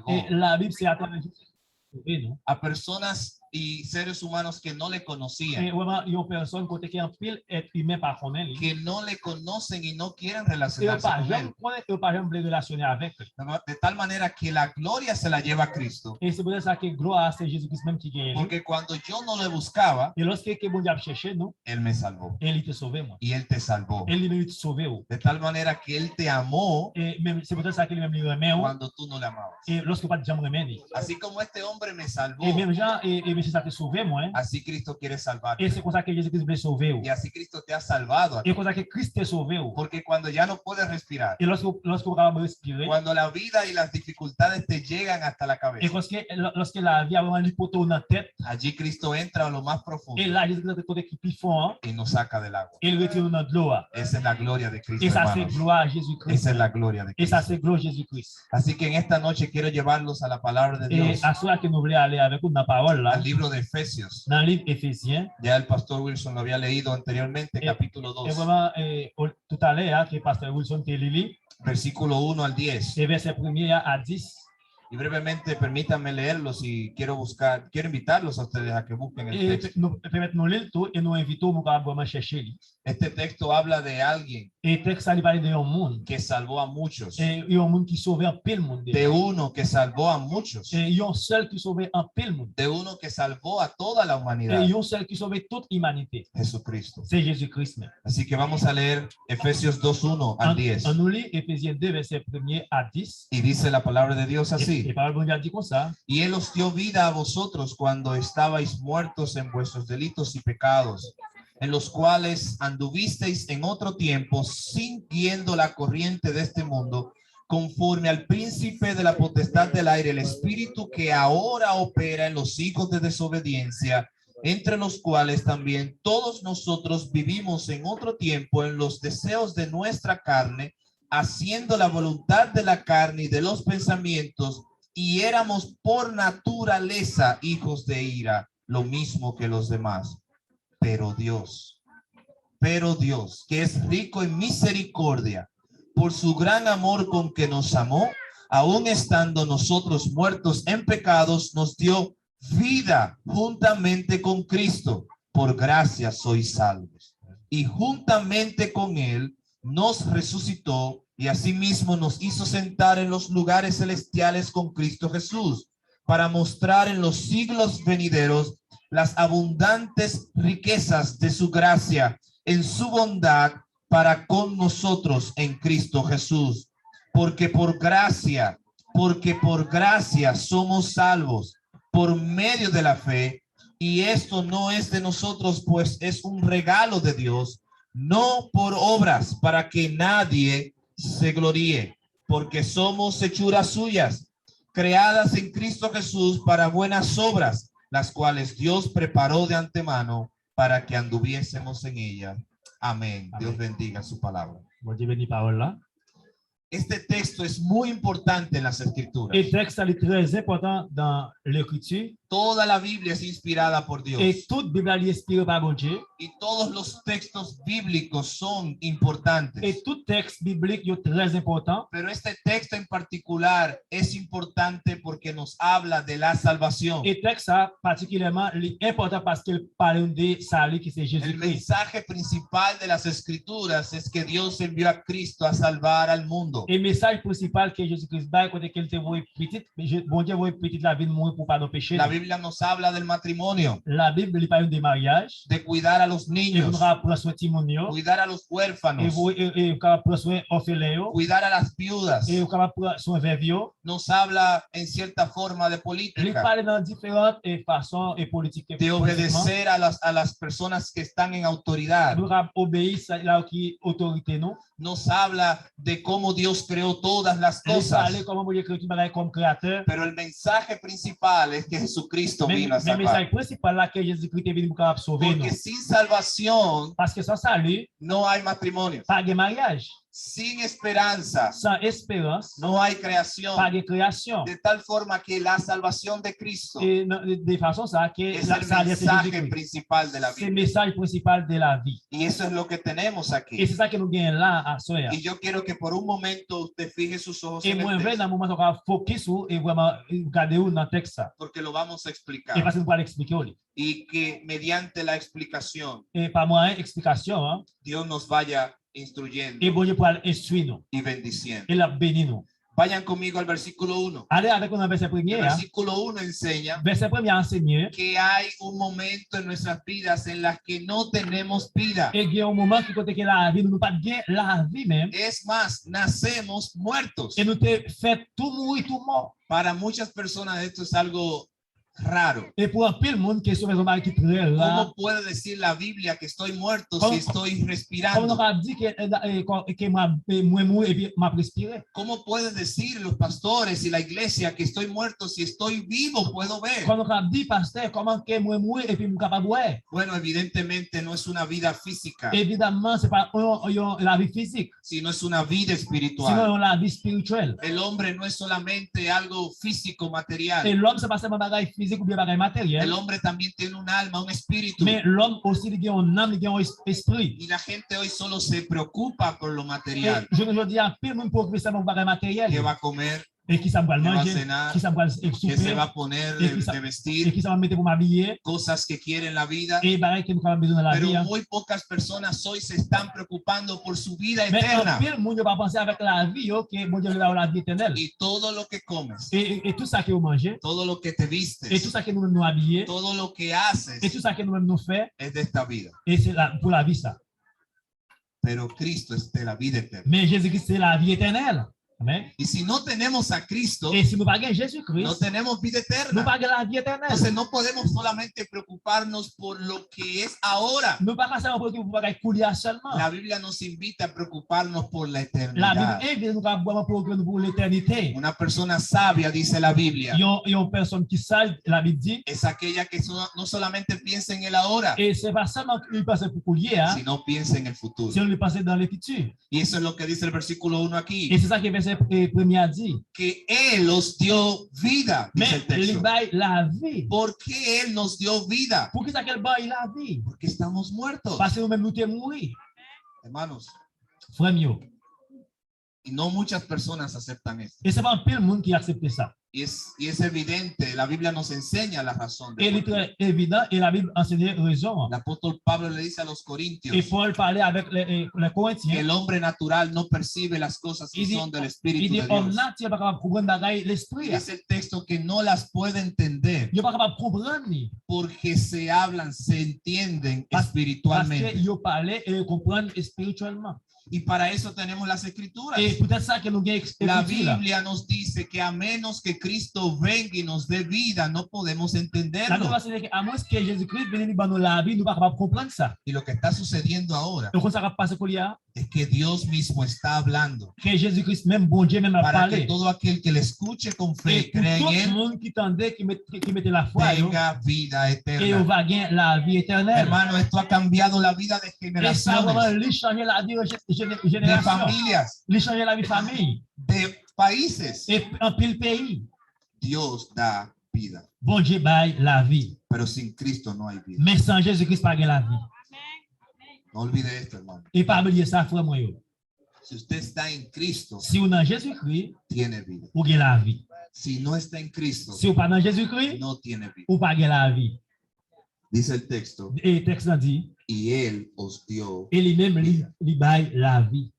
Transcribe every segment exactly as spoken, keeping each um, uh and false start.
E Labib se atravè Jezi Kris li sove nou. A personas y seres humanos que no le conocían, E vrèman, yon pèsòn kote ke anpil èt imen pa konnen li. Que no le conocen y no quieren E yo relacionarse pa con janm él. Konnen, e yo pa janm vle relasyone avèk li. De tal manera que la gloria se la lleva Cristo. E se poutèt sa ke glwa a se Jezi Kris menm ki genyen li. Porque cuando yo no le buscaba, E lòske ke Bondye ap chèche nou, Él me salvó. E li te sove mwen. Y Él te salvó. E li menm li te sove ou. De tal manera que Él te amó E menm se poutèt sa ke li menm li renmen ou. Cuando tú no le amabas. E lòske ou pa t janm renmen li. Así como este hombre me salvó, E menm jan e, e mesye sa te sove mwen. Así Cristo quiere salvarte. E se konsa ke Jezi Kris vle sove ou. Y así Cristo te ha salvado a ti. E konsa ke Kris te sove ou. Porque cuando ya no puedes respirar, E lòske lòske ou kapab respire. Cuando la vida y las dificultades te llegan hasta la E cabeza, lòske lòske lavi a vrèman li pote ou nan tèt. Allí Cristo entra a lo más profundo E la Jezi Kris antre kote ki pi fon an. Y nos saca del agua. E l retire nou nan dlo a. Esa es la gloria de Cristo. E sa se Hermanos. Glwa a Jezi Kris. Esa es la gloria de E sa Cristo. Se glwa Jezi Kris. Así que en esta noche quiero llevarlos a la palabra de E Dios, aswè ke nou vle ale avèk ou nan pawòl la, al libro de Efesios. Nan liv Efezyen. Ya el pastor Wilson lo había leído anteriormente, E- capítulo E dos. Vrèman, e, o- toutalè a, ke pastè Wilson te li li, Versículo uno al diez. E vèsè premye a a dis. Y brevemente, permítanme leerlos y quiero buscar, quiero invitarlos a ustedes a que busquen el E texto. Nou pèmèt nou li l tou e nou envite w pou w kapab vrèman chèche li. Este texto habla de alguien E tèks sa li pale de yon moun. Que salvó a muchos. E yon moun ki sove anpil moun De deja. Uno que salvó a muchos. E yon sèl ki sove anpil moun. De uno que salvó a toda la E humanidad. Yon sèl ki sove tout imanite. Jesucristo. Se Jezi Kris menm. Así que vamos a leer Efesios dos uno al An, diez. An nou li Efezyen de vèsè premye a dis. Y dice la palabra de Dios E, así. E pawòl Bondye a di konsa. Y él os dio vida a vosotros cuando estabais muertos en vuestros delitos y pecados, en los cuales anduvisteis en otro tiempo, siguiendo la corriente de este mundo, conforme al príncipe de la potestad del aire, el espíritu que ahora opera en los hijos de desobediencia, entre los cuales también todos nosotros vivimos en otro tiempo en los deseos de nuestra carne, haciendo la voluntad de la carne y de los pensamientos, y éramos por naturaleza hijos de ira, lo mismo que los demás. Pero Dios, pero Dios, que es rico en misericordia, por su gran amor con que nos amó, aun estando nosotros muertos en pecados, nos dio vida juntamente con Cristo. Por gracia sois salvos. Y juntamente con Él nos resucitó y asimismo nos hizo sentar en los lugares celestiales con Cristo Jesús, para mostrar en los siglos venideros las abundantes riquezas de su gracia en su bondad para con nosotros en Cristo Jesús. Porque por gracia, porque por gracia somos salvos por medio de la fe, y esto no es de nosotros, pues es un regalo de Dios, no por obras, para que nadie se gloríe, porque somos hechuras suyas, creadas en Cristo Jesús para buenas obras, las cuales Dios preparó de antemano para que anduviésemos en ella. Amén. Dios bendiga su palabra. Bondye beni pawòl la. Este texto es muy importante en las Escrituras. E tèks sa li trè enpòtan nan Lekriti. Toda la Biblia es inspirada por Dios. E tout Bib la li enspire pa Bondye. Y todos los textos bíblicos son importantes. E tout tèks biblik yo trè enpòtan. Pero este texto en particular es importante porque nos habla de la salvación. E tèks sa patikilyèman li enpòtan paske l pale nou de sali ki se Jezi El Kris. Mensaje principal de las Escrituras es que Dios envió a Cristo a salvar al mundo. E mesaj prensipal ke Jezi Kris bay kote ke l te voye pitit, Je- Bondye voye pitit la vin mouri pou padon peche La nou. Biblia nos habla del matrimonio, Labib li pale de maryaj. de cuidar a los E pou niños, nou kapab pran swen timoun yo. Cuidar a los E huérfanos, pou e, e kapab pran swen òfelen yo. Cuidar a las viudas. E kapab pran swen vèv yo. Nos habla en cierta forma de Li política, pale nan diferan e fason e politik ke de politikman. Obedecer a las, a las personas que están en autoridad. Nou kapab obeyi sa la ki otorite nou. Nos habla de cómo Dios creó todas las Li pale cosas. Kòman Bondye kreye tout bagay kòm kreyatè. Pero el mensaje principal es que Jesucristo Men, vino a men salvar. Mesaj prensipal la ke Jezi Kris te vini pou kapab sove nou. Porque sin salvación Paske san sali, no hay matrimonio. Pa gen maryaj. Sin esperanza, san esperans, no hay creación, pa gen kreyasyon. De tal forma que la salvación de Cristo E nan, de fason sa ke es la, el salye se mensaje Jezikri. Principal de la Se Biblia. Mesaj prensipal de lavi. Y eso es lo que tenemos aquí. E se sa ke nou genyen la aswè a. Y yo quiero que por un momento usted fije sus ojos E en el mwen vle texto, nan moman sa w ka fokis ou e vrèman gade ou nan tèks sa. Porque lo vamos a E explicar. Paske nou pral eksplike w li. Y que mediante la explicación, E pa mwayen eksplikasyon an, Dios nos vaya instruyendo E Bondye pral enstwi nou. Y bendiciendo. E l ap beni nou. Vayan conmigo al versículo uno. Ale avèk nou nan vèsè premye El a. Versículo uno enseña Vèsè premye a ansenye que hay un momento en nuestras vidas en las que no tenemos vida. E gen yon moman ki kote ke lavi nou, nou pa t gen lavi menm. Es más, nacemos muertos. E nou te fèt tou mouri, tou mò. Para muchas personas esto es algo raro. E pou anpil moun, kesyon sa se yon bagay ki trè ra. ¿Cómo puede decir la Biblia que estoy muerto si estoy respirando? Kòman nou ka di ke, eh, eh, kò- ke mwen, eh, mwen mouri epi m ap respire? ¿Cómo pueden decir los pastores y la iglesia que estoy muerto si estoy vivo, puedo ver? Kòman nou ka di, pastè, kòman ke mwen mouri epi m kapab wè? Bueno, evidentemente no es una vida física, Evidaman, se pa yon, yon lavi fizik, sino es una vida espiritual. Sinon yon lavi espirityèl. El hombre no es solamente algo físico, material. E lòm se pa sèlman bagay fizik oubyen bagay materyèl. El hombre también tiene un alma, un espíritu. Men lòm osi li gen yon nanm, li gen yon es- espri. Y la gente hoy solo se preocupa por lo material. E jounen jodi a, anpil moun preokipe sèlman pou bagay materyèl. ¿Qué va a comer? E kisa m pral manje? ¿Qué va a cenar? Kisa m pral, eh, soupe? ¿Qué se va a poner de, de vestir? E kisa m ap mete pou m abiye? Cosas que quiere en la vida. E bagay ke nou kapab bezwen nan lavi a. Pero muy pocas personas hoy se están preocupando por su vida eterna. Men anpil moun yo pa panse avèk lavi yo ke Bondye vle ba yo lavi etènèl. Y todo lo que comes, E, e, e tout sa ke yo manje, todo lo que te vistes, e tout sa ke nou menm nou abiye, todo lo que haces, e tout sa ke nou menm nou fè, es de esta vida. E se la, pou lavi sa. Pero Cristo es de la vida eterna. Men Jezikri se lavi etènèl. Amèn. Y si no tenemos a Cristo, E si nou pa gen Jezikri, no tenemos vida eterna. Nou pa gen lavi etènèl. Entonces no podemos solamente preocuparnos por lo que es ahora. Nou pa ka sèlman preokipe pou bagay koulye a sèlman. La Biblia nos invita a preocuparnos por la eternidad. Labib envite nou ka vrèman preokipe nou pou letènite. Una persona sabia, dice la Biblia, Yon, yon pèsòn ki saj, Labib di, es aquella que so- no solamente piensa en el ahora, E se pa sèlman li panse pou koulye a, sino piensa en el futuro. Sinon li panse dans le futur. Y eso es lo que dice el versículo uno aquí. E se sa ke vèsè, eh, premye a di. Que Él os dio vida, dice el texto. Men li bay lavi. ¿Por qué Él nos dio vida? Poukisa ke l bay lavi? Porque estamos muertos. Paske nou menm nou te mouri. Hermanos, Frè m yo. Y no muchas personas aceptan esto. E se pa anpil moun ki aksepte sa. Y es, y es evidente, la Biblia nos enseña la razón de por qué. E li trè evidan, e Labib ansenye rezon an. El apóstol Pablo le dice a los corintios E Pòl pale avèk lè, eh, lè Korentyen. Que el hombre natural no percibe las cosas que son del Espíritu de Dios. Li di, òm natirèl pa kapab konprann bagay Lespri a. Dice el texto que no las puede entender. Yo pa kapab konprann li. Porque se hablan, se entienden espiritualmente. Paske yo pale e yo konprann espirityèlman. Y para eso tenemos las escrituras. E poutèt sa ke nou gen eks- La Biblia nos dice que a menos que Cristo venga y nos dé vida, no podemos entenderlo. Labib ansenye ke amwens ke Jezikri vini li ban nou lavi, nou pa kapab konprann sa. Y lo que está sucediendo ahora E w konn sa k ap pase koulye a? Es que Dios mismo está hablando Ke Jezikri menm, Bondye menm ap pale. Para que todo aquel que le escuche con fe y crea en él, E pou tout moun ki tande, ki met- ki mete lafwa yo, tenga vida eterna. E yo va gen lavi etènèl. Hermano, esto ha cambiado la vida de generaciones. E sa vrèman li chanje lavi jenerasyon. De familias. Li chanje lavi fanmi. De países. E anpil peyi. Dios da vida. Bondye bay lavi. Pero sin Cristo no hay vida. Men san Jezikri pa gen lavi. No olvide esto, hermano. E pa bliye sa, frè mwen yo. Si usted está en Cristo, Si w nan Jezikri, tiene vida. Ou gen lavi. Si no está en Cristo, Si w pa nan Jezikri, no tiene vida. Ou pa gen lavi. Dice el texto, E tèks la di, y él os dio E li menm li, vida. Li bay lavi.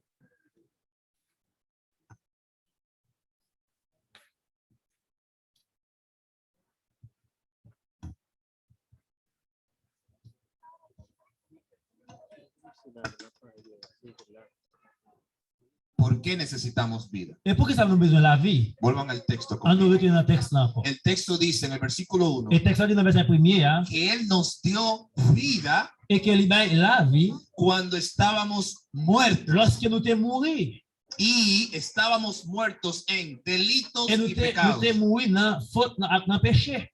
¿Por qué necesitamos vida? E poukisa nou bezwen lavi? Vuelvan al texto conmigo. Ann nou retounen nan tèks la ankò. El texto dice en el versículo uno E tèks la di nan vèsè premye a, que Él nos dio vida e ke li bay lavi cuando estábamos muertos. Lòske nou te mouri. Y estábamos muertos en delitos y pecados. E nou te, nou te mouri nan fot, nan, ak nan peche.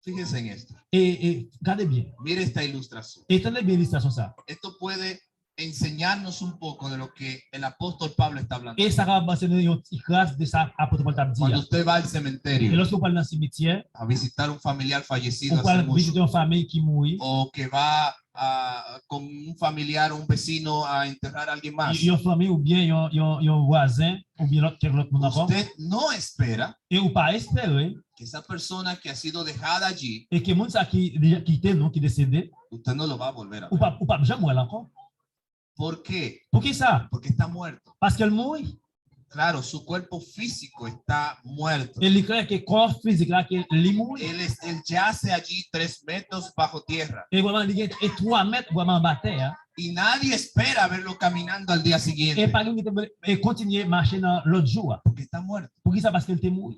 Fíjense en esto. E, e gade byen. Mire esta ilustración. E tande byen ilistrasyon sa. Esto puede enseñarnos un poco de lo que el apóstol Pablo está hablando. E sa kapab anseye nou yon ti kras de sa apot Pòl t ap di Cuando a. Usted va al E cementerio lòske w pral nan simityè, a visitar un familiar fallecido ou pral hace mucho, vizite yon fanmi ki mouri, o que va a, con un familiar o un vecino a enterrar a alguien más, yon fanmi oubyen yon, yon, yon vwazen, oubyen lòt kèk lòt moun ankò, usted no espera e ou pa espere que esa persona que ha sido dejada allí, e ke moun sa ki deja kite nou, ki desede, usted no lo va a volver a ou ver. pa, ou p ap janm wè l ankò. ¿Por qué? Poukisa? Porque está muerto. Paske l mouri. Claro, su cuerpo físico está muerto. E li klè ke kò fizik la ke li mouri. Él, es, él yace allí tres metros bajo tierra. E vrèman, li gen e twa mèt vrèman anba tè a. Y nadie espera verlo caminando al día E siguiente. Pa gen moun ki te vle e kontinye mache nan lòt jou a. Porque está muerto. Poukisa? Paske l te mouri.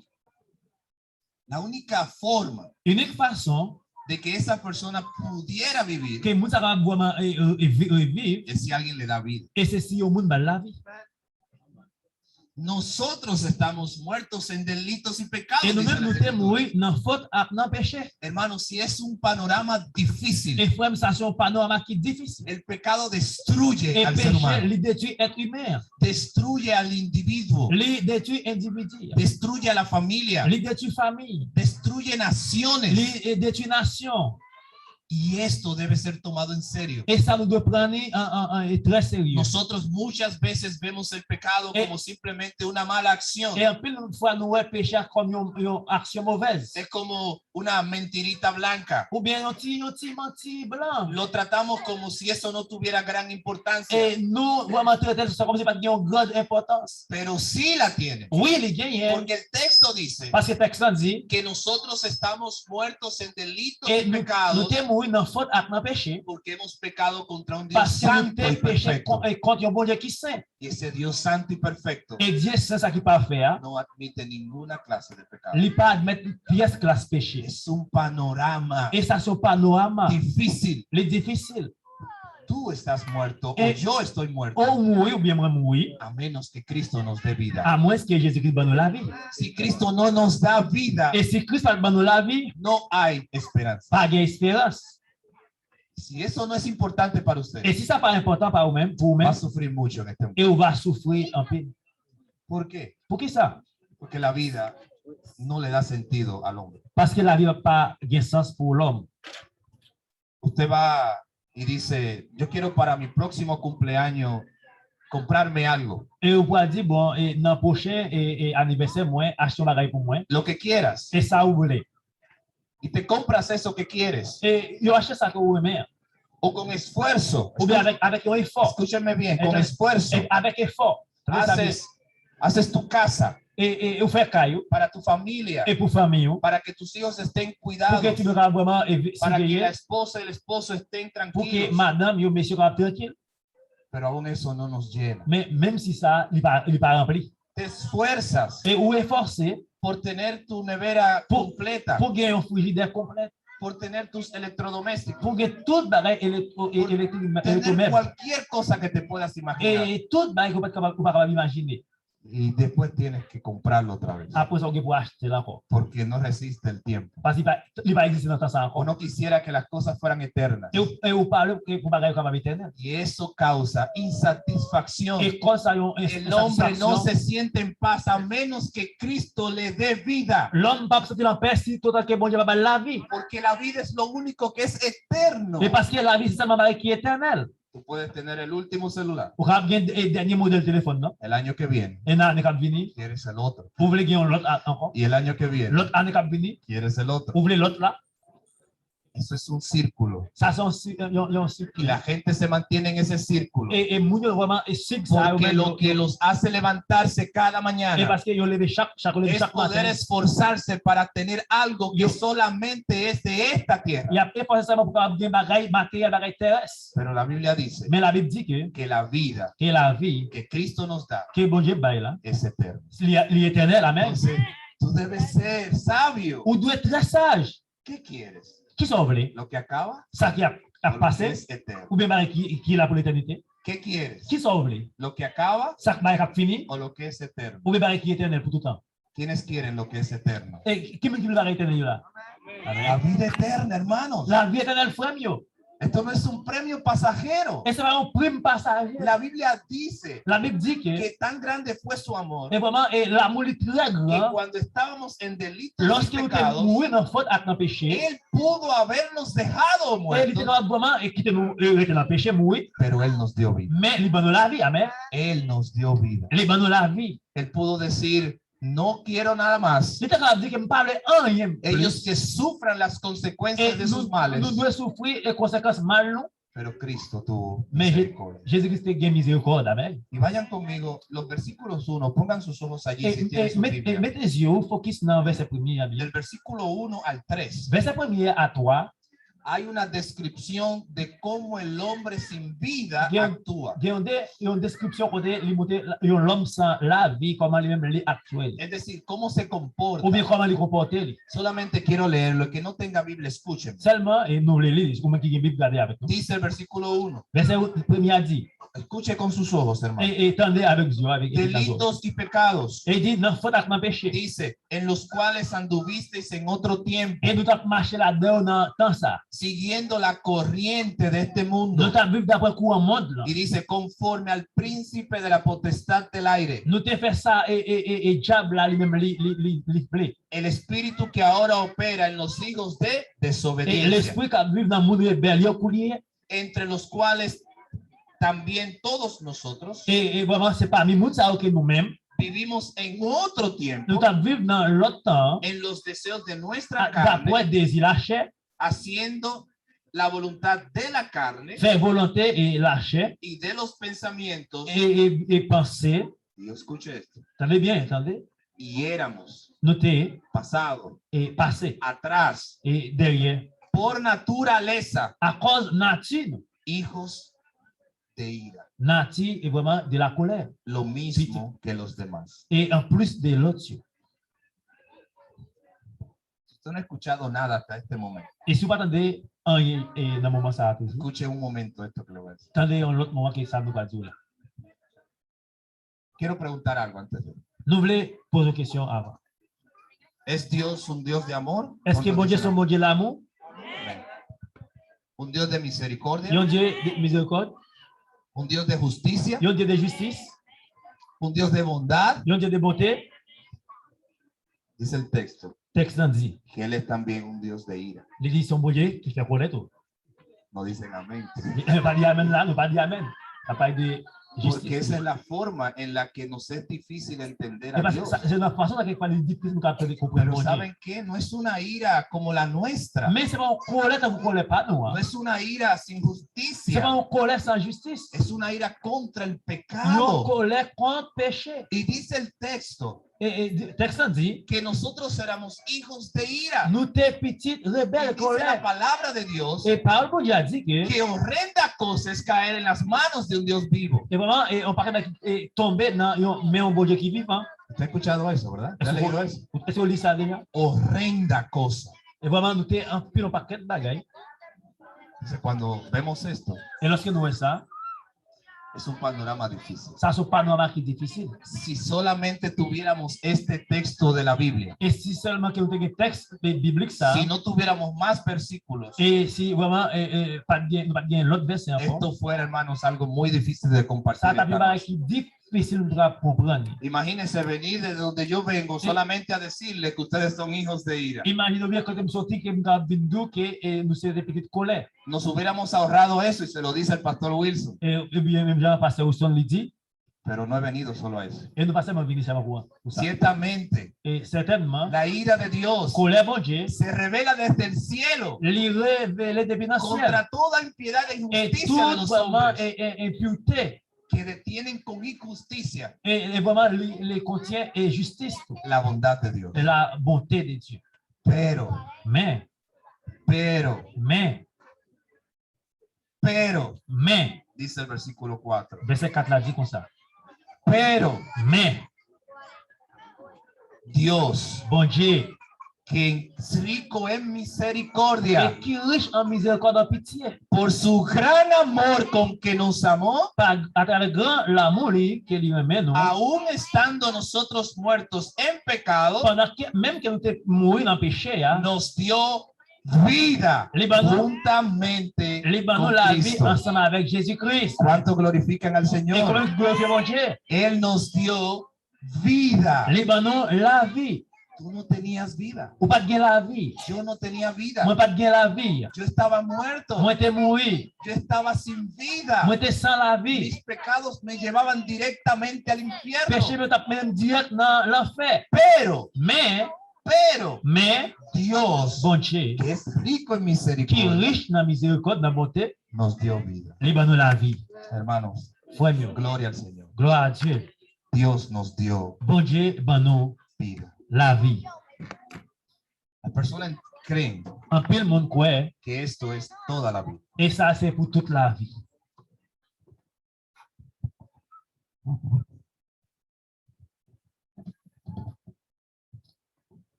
La única forma Inik fason de que esa persona pudiera vivir ke moun sa kapab vrèman e, e, e vi- reviv, es si alguien le da vida. E se si yon moun ba l lavi. Nosotros estamos muertos en delitos y pecados, E nou dice menm la nou te Escritura. Mouri nan fòt ak nan peche. Hermano, si es un panorama difícil, E frè m, sa se yon panorama ki difisil. El pecado destruye E al ser peche, humano, li detwi èt imen. Destruye al individuo, Li detwi endividi. Destruye a la familia, Li detwi fanmi. Destruye naciones. Li e, detwi nasyon. Y esto debe ser tomado en serio. E sa nou dwe pran li an, an, an, e trè serye. Nosotros muchas veces vemos el pecado Eh. Como simplemente una mala acción. E anpil fwa nou wè peche a kòm yon, yon aksyon movèz. Es como una mentirita blanca. Oubyen yon ti, yon ti manti blan. Lo tratamos como si eso no tuviera gran importancia. E nou vrèman trete l sa kòm si pa t gen yon gran enpòtans. Pero sí la tiene. Wi, li genyen. Porque el texto dice Paske tèks la di, que nosotros estamos muertos en delitos e y nou, nou pecados te mouri nan fòt ak nan peche. Porque hemos pecado contra un Dios Paske nou santo te y peche perfecto. Kon, e kont yon Bondye ki sen. Y ese Dios santo y perfecto E Dye sen sa ki pafè a, no admite ninguna clase de pecado. Li pa admèt pyès klas peche. Es un panorama E sa se yon panorama. Difícil. Li difisil. Tú estás muerto Eh, o yo estoy muerto. Ou mouri oubyen mwen mouri. A menos que Cristo nos dé vida. Amwens ke Jezikri ban nou lavi. Si Cristo no nos da vida, E si Kris pa ban nou lavi, no hay esperanza. Pa gen esperans. Si eso no es importante para usted, E si sa pa enpòtan pa ou menm, pou ou va a menm, sufrir mucho en este mundo. E ou va soufri anpil. ¿Por qué? Poukisa? Porque la vida no le da sentido al hombre. Paske lavi pa gen sans pou lòm. Usted va y dice, yo quiero para mi próximo cumpleaños comprarme algo. E ou pral di, bon, e nan pwochen e, e anivèsè mwen, achte yon bagay pou mwen. Lo que quieras. E sa ou vle. Y te compras eso que quieres. E yo achte sa ke ou renmen an. O con esfuerzo. Oubyen avèk, avèk yon efò. Escúchame bien, con Entonces, esfuerzo. E avèk efò. Tande sa byen. Haces, haces tu casa E, e, e ou fè kay ou. Para tu familia. E pou fanmi ou. Para que tus hijos estén Pou ke cuidados. Timoun yo kapab vrèman e vi- Para que la siveye. Esposa y el esposo estén Pou ke tranquilos. Madanm yo, mesye yo kapab trankil. Pero aún eso no nos llena. Men menm si sa, li pa, li pa ranpli. Te esfuerzas E ou efòse por tener tu nevera Pou- completa, Pou gen yon frijidè konplèt. Por tener tus electrodomésticos, Pou gen tout bagay elektro, e- elektrik, tener elektromèb. Cualquier cosa que te puedas imaginar. E tout bagay ke ou pa kapab, ou pa kapab imajine. Y después tienes que comprarlo otra vez. Apre sa, ou gen pou achte l ankò. Porque no resiste el tiempo. Paske li pa, li pa egziste nan tan sa O ankò. no quisiera que las cosas fueran eternas. E ou, e ou pa vle ke pou bagay yo kapab etènèl. Y eso causa insatisfacción. E kòz sa yon El hombre no ensatisfaksyon. Se siente en paz a menos que Cristo le dé vida. Lòm p ap santi l anpè si toutan ke Bondye pa ba l lavi. Porque la vida es lo único que es eterno. E paske lavi se sèlman bagay ki etènèl. Tú puedes tener el último celular. Ou kapab gen e dènye modèl telefòn nan. El año que viene E nan ane k ap vini, quieres el otro. ou vle gen yon lòt a- ankò. Y el año que viene Lòt ane k ap vini, quieres el otro. ou vle lòt la. Eso es un círculo. Sa se yon si- yon, yon Y sikil. La gente se mantiene en ese círculo. E, e moun yo vrèman e sik sa yo Porque menm lo yo. Que los hace levantarse cada E mañana paske yo leve chak, chak yo leve Es chak poder maten. Esforzarse para tener algo que solamente es de esta tierra. Y ap efòse sèlman pou kapab gen bagay materyèl, bagay terès. Pero la Biblia dice Men Labib di ke, que la vida ke lavi que Cristo nos da ke Bondye bay la, es eterna. Li, li etènèl, amèn. Entonces, tú debes ser sabio. Ou dwe trè saj. ¿Qué quieres? Kisa w vle? ¿Lo que acaba Sa ki ap, o ap lo que pase? Es eterno? Oubyen bagay ki, ki la pou letènite? ¿Qué quieres? Kisa w vle? ¿Lo que acaba Sa k bagay k ap fini? O lo que es eterno? Oubyen bagay ki etènèl pou toutan? ¿Quiénes quieren lo que es eterno? E ki moun ki vle bagay etènèl yo la? La vida eterna, hermanos. Lavi etènèl, frè m yo. Esto no es un premio pasajero. E se pa yon prim pasaje. La Biblia dice Labib di ke, que tan grande fue su amor, e vrèman, e lamou li trè gran, que cuando estábamos en delitos y pecados, lòske nou te mouri nan fòt ak nan peche, Él pudo habernos dejado muertos, e li te kapab vrèman e kite nou e rete nan peche, mouri, pero Él nos dio vida. Men li ban nou lavi. Amèn. Él nos dio vida. Li ban nou lavi. Él pudo decir, no quiero nada más. Li te kapab di ke m pa vle anyen plis. Ellos que sufran las consecuencias de sus males. E nou, nou dwe soufri e konsekans mal nou. Pero Cristo tuvo misericordia. Men Jezi Kris te gen mizerikòd. Amèn. Y vayan conmigo, los versículos uno, pongan sus ojos allí si tienen su Biblia. E mete zye w fokis nan vèsè premye a byen. Del versículo uno al tres. Vèsè premye a twa. Hay una descripción de cómo el hombre sin vida actúa. Gen yon de, yon deskripsyon kote li montre yon lòm san lavi, kòman li menm li aktyèl. Es decir, cómo se comporta. Oubyen kòman li konpòte li. Solamente quiero leerlo, el que no tenga Biblia, escúcheme. Sèlman, e nou vle li, ou menm ki gen Bib, gade avèk nou. Dice el versículo uno. Vèsè premye a di. Escuche con sus ojos, hermano. E, e tande avèk zye w, avèk, e tande. Delitos y pecados. E di, nan fòt ak nan peche. Dice, en los cuales anduvisteis en otro tiempo, e nou t ap mache ladan yo nan tan sa. Siguiendo la corriente de este mundo. Nou t ap viv daprè kouran mond lan. Y dice, conforme al príncipe de la potestad del aire. Nou te fè sa e, e, e, e dyab la li menm li, li, li, li vle. El espíritu que ahora opera en los hijos de desobediencia. E lespri k ap viv nan moun rebèl yo kounye a. Entre los cuales también todos nosotros, e, e vrèman, se pami moun sa yo ke nou menm, vivimos en otro tiempo, nou t ap viv nan lòt tan, en los deseos de nuestra carne, daprè dezi lachè, haciendo la voluntad de la carne, fè volonte e lachè, y de los pensamientos, e, e, e panse. Y escuche esto. Tande byen, tande. Y éramos, nou te, pasado, e pase, atrás, e dèyè, por naturaleza, akòz nati nou, hijos de ira, nati e vrèman de la colère, lo mismo que los demás. E anplis de lòt yo. Si usted no ha escuchado nada hasta este momento, e si w pa tande anyen e nan moman sa a toujou, escuche un momento esto que le voy a decir. Tande yon lòt moman ke sa nou va di w la. Quiero preguntar algo antes de. Nou vle poze yon kesyon avan. ¿Es Dios un Dios de amor? Èske Bondye se yon Bondye lanmou? Amén. Un Dios de misericordia. Yon Dye de mizerikòd? Un Dios de justicia. Yon Dye de jistis? Un Dios de bondad. Yon Dye de bonte? Dice el texto. Tèks lan di. Que Él es también un Dios de ira. Li di se yon Bondye ki fè kòlè tou. No dicen amén. Nou pa di amèn la, nou pa di amèn. Sa pa de jistis. Porque esa es la forma en la que nos es difícil entender a Dios. E paske se nan fason sa ke li difisil nou kapab konprann Bondye. Pero ¿saben qué? No es una ira como la nuestra. Men se pa yon kòlè tankou kòlè pa nou an. No es una ira sin justicia. Se pa yon kòlè san jistis. Es una ira contra el pecado. Yon kòlè kont peche. Y dice el texto, E, e, di- tèks lan di que nosotros éramos hijos de ira. Nou te pitit rebèl, kòlè. Y dice la palabra de Dios, e pawòl Bondye a di ke, que horrenda cosa es caer en las manos de un Dios vivo. E vrèman, e, yon pakèt nèg e, tonbe nan yon men yon Bondye ki vivan. ¿Usted ha escuchado eso, verdad? ¿Usted ha leído eso? Èske w li sa deja? Horrenda cosa. E vrèman, nou te anpil yon pakèt bagay. Entonces, cuando vemos esto, e lòske nou wè sa, es un panorama difícil. Sa se yon panorama ki difisil. Si solamente tuviéramos este texto de la Biblia, E si sèlman ke nou te gen tèks biblik sa, si no tuviéramos más versículos, e si vrèman e, e, pa t gen, nou pa t gen lòt vèsè ankò, esto fuera, hermanos, algo muy difícil de compartir esta noche. Sa t ap yon bagay ki difisil nou ta konprann. Imagínense venir desde donde yo vengo solamente a decirle que ustedes son hijos de ira. Imajine w byen kote m soti ke m ta vin di w ke e, nou se de pitit kòlè. Nos hubiéramos ahorrado eso y se lo dice el pastor Wilson. E, ebyen, menm jan pastè Wilson li di. Pero no he venido solo a eso. E nou pa sèlman vini sèlman pou, pou sa. Ciertamente, E sètènman, la ira de Dios kòlè Bondye se revela desde el cielo li revele depi nan syèl. Contra toda impiedad e injusticia de los hombres. E tout vrèman e, e, enpirte Que detienen con injusticia, e, e vrèman li, li kontyen e jistis tou. La bondad de Dios. E la bonte de Dye. Pero, Men, pero, men, pero, men, dice el versículo cuatro. Vèsè kat la di konsa. Pero, Men, Dios, Bondye, que es rico en misericordia, e ki rich an mizerikòd, an pitye, por su gran amor con que nos amó, pa, atravè gran lanmou li ke li renmen nou, aun estando nosotros muertos en pecado, pandan ke, menm ke nou te mouri nan peche a, nos dio vida juntamente con Cristo. Li ban nou lavi ansanm avèk Jezi Kris. ¿Cuánto glorifican al Señor? E konbyen ki glorifye Bondye? Él nos dio vida. Li ban nou lavi. Tú no tenías vida. Ou pa t gen lavi. Yo no tenía vida. Mwen pa t gen lavi. Yo estaba muerto. Mwen te mouri. Yo estaba sin vida. Mwen te san lavi. Mis pecados me llevaban directamente al infierno. Peche m yo t ap mennen m dirèk nan lanfè. Pero, men, pero, men, Dios, Bondye, que es rico en misericordia, ki rich nan mizerikòd, nan bonte, nos dio vida. Li ban nou lavi. Hermanos, frè m yo, gloria al Señor. Glwa a Dye. Dios nos dio, Bondye ban nou, vida, lavi. Las personas creen, anpil moun kwè, que esto es toda la vida. E sa se pou tout lavi.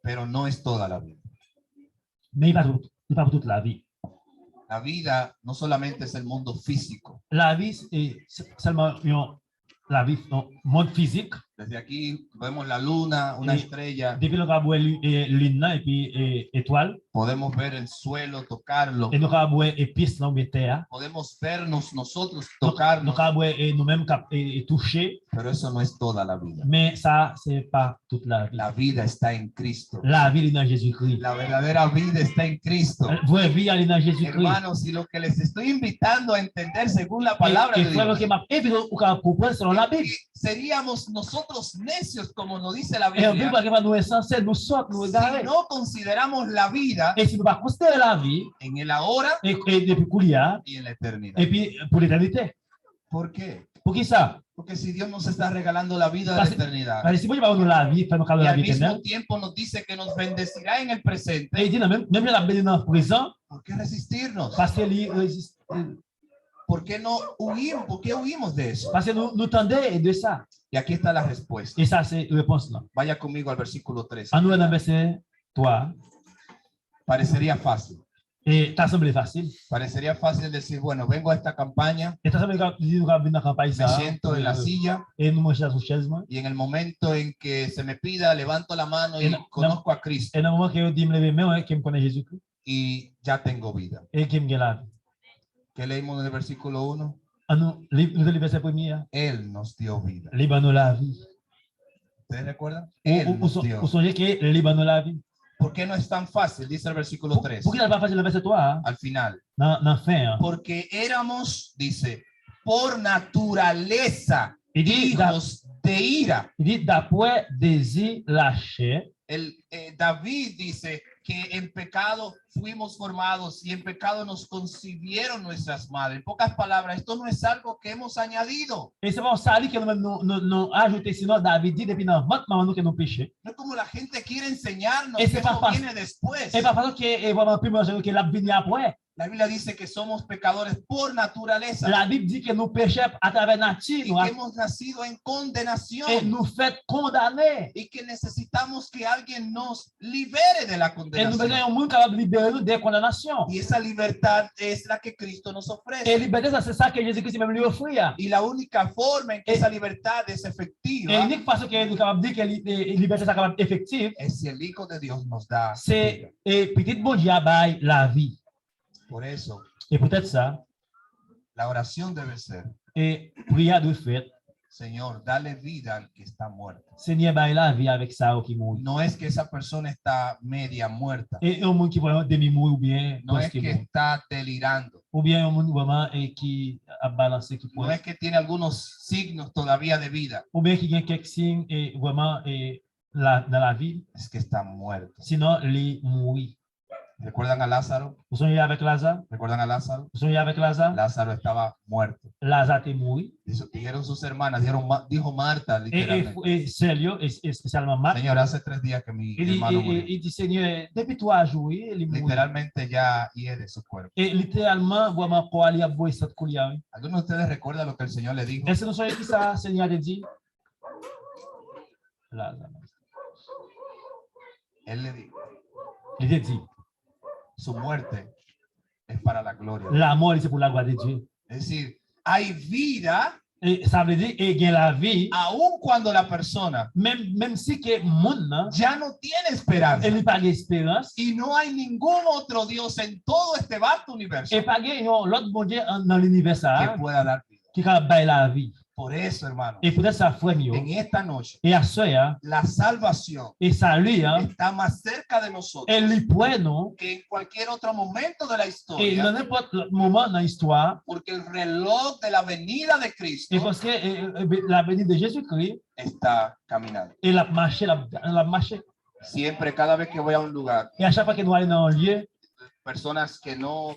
Pero no es toda la vida. Men li pa tout, li pa pou tout lavi. La vida no solamente es el mundo físico. Lavi se, se, sèlman yon lavi, yon mond fizik. Desde aquí vemos la luna, una estrella. Depi nou ka wè li- e, lin nan epi e, etwal. Podemos ver el suelo, tocarlo. E nou ka wè e pyès lan oubyen tè a. Podemos vernos nosotros, tocarnos. Nou ka wè e, nou menm k ap e, e, touche. Pero eso no es toda la vida. Men sa se pa tout lavi. La vida está en Cristo. Lavi li nan Jezikri. La verdadera vida está en Cristo. Vrè vi a li nan Jezikri. Hermanos, y lo que les estoy invitando a entender según la palabra de Dios. E frè m yo ke m ap envite w ka konprann selon Labib. Seríamos nosotros necios, como nos dice la Biblia, e anpil fwa ke nou ensanse, nou sòt, nou egare, si no consideramos la vida, e si nou pa konsidere lavi, en el ahora, e, e depi koulye a, y en la eternidad, epi pou letènite. ¿Por qué? Poukisa? Porque si Dios nos está regalando la vida de la eternidad, paske si Bondye ba nou lavi, fè nou kado lavi etènèl, y al mismo tiempo nos dice que nos bendecirá en el presente, e li di nan menm, menm jan l ap beni nan prezan, ¿por qué resistirnos? Paske li rezis- ¿Por qué no huimos? ¿Por qué huimos de eso? Paske nou, nou tande de sa. Y aquí está la respuesta. E sa se repons lan. Vaya conmigo al versículo tres. Ann nou nan vèsè twa. Parecería fácil. E ta sanble fasil. Parecería fácil decir, bueno, vengo a esta campaña, e ta sanble ka- di nou ka vin nan kanpay sa, me siento en la silla, e nou mwen chita sou chèz mwen. Y en el momento en que se me pida, levanto la mano y conozco a Cristo. E nan moman ke yo di m leve men mwen, ke m konnen Jezikri. Y ya tengo vida. E ke m gen lavi. ¿Qué leímos en el versículo uno? Ann nou li, nou te li vèsè premye a. Él nos dio vida. Li ban nou lavi. ¿Ustedes recuerdan? Ou, él ou, ou, nos son- dio. Ou sonje ke li ban nou lavi. ¿Por qué no es tan fácil? Dice el versículo tres. Pou, poukisa l pa fasil nan vèsè twa a? Al final. Nan, nan fen an. Porque éramos, dice, por naturaleza, li di, da- hijos de ira. Li di, dapre dezi lachè. El, eh, David dice que en pecado fuimos formados y en pecado nos concibieron nuestras madres. En pocas palabras, esto no es algo que hemos añadido. E se pa yon sali ke nou menm nou, nou, nou ajoute, sinon David di depi nan vant manman nou ke nou peche. No es como la gente quiere enseñarnos que eso viene después. E se pa, e pa fason ke, e vrèman, anpil moun ansanm ke l ap vini apre. La Biblia dice que somos pecadores por naturaleza. Labib di ke nou pechè atravè nati nou a. Y que hemos nacido en condenación. E nou fèt kondane. Y que necesitamos que alguien nos libere de la condenación. E nou bezwen yon moun kapab libere nou de kondanasyon. Y esa libertad es la que Cristo nos ofrece. E libète sa, se sa ke Jezi Kris li menm li ofri a. Y la única forma en que esa libertad es efectiva, e inik fason ke nou kapab di ke li, e, e libète sa kapab efektif, es si el Hijo de Dios nos da vida. Se, e, Pitit Bondye a bay lavi. Por eso, e poutèt sa, la oración debe ser, e priyè a dwe fèt, Señor, dale vida al que está muerto. Senyè, bay lavi avèk sa yo ki mouri. No es que esa persona está media muerta. E yon moun ki vrèman demi mouri oubyen prèske mouri. No es que está delirando. Oubyen yon moun vrèman e ki ap balanse, ki pwès. No es que tiene algunos signos todavía de vida. Oubyen ki gen kèk siy e vrèman e la, nan lavi. Es que está muerto. Sinon, li mouri. ¿Recuerdan a Lázaro? Ou sonje avèk Laza? ¿Recuerdan a Lázaro? Ou sonje avèk Laza? Lázaro estaba muerto. Laza te mouri. Dijo- dijeron sus hermanas, dijeron Ma- dijo Marta, e, e, literalmente, e sè l yo, e, espesyalman Mat. Señor, hace tres días que mi hermano murió. E li, e, e, e di, Senyè, depi twa jou, wi, li mouri. Literalmente ya hiede su cuerpo. E literalman, vrèman, kò a li ap voye sant koulye a, wi. ¿Alguno de ustedes recuerda lo que el Señor le dijo? Èske nou sonje ki sa Senyè a te di? Laza. Él le dijo, li te di, su muerte es para la gloria de Dios. Lanmò li se pou laglwa de Dye. Es decir, hay vida, E sa vle di, e gen lavi, aun cuando la persona menm, menm si ke moun nan, ya no tiene esperanza, e li pa gen esperans, y no hay ningún otro Dios en todo este vasto universo, e pa gen yon lòt Bondye an, nan linivè sa a, que pueda dar vida, ki ka bay lavi. Por eso, hermano, e poutèt sa, frè m yo, en esta noche, e aswè a, la salvación, e sali a, está más cerca de nosotros, e li prè nou, que en cualquier otro momento de la historia, e nan nenpòt lòt moman nan istwa a, porque el reloj de la venida de Cristo, e paske, e, e, e, la venue de Jésus-Christ, está caminando, e l ap mache, l ap, l ap mache. Siempre, cada vez que voy a un lugar, e a chak fwa ke nou ale nan yon lye, personas que no,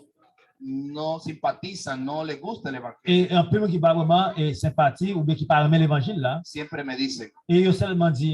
no simpatizan, no les gusta el evangelio, e anpil moun ki pa vrèman, e, senpati oubyen ki pa renmen levanjil la, siempre me dicen, e yo sèlman di,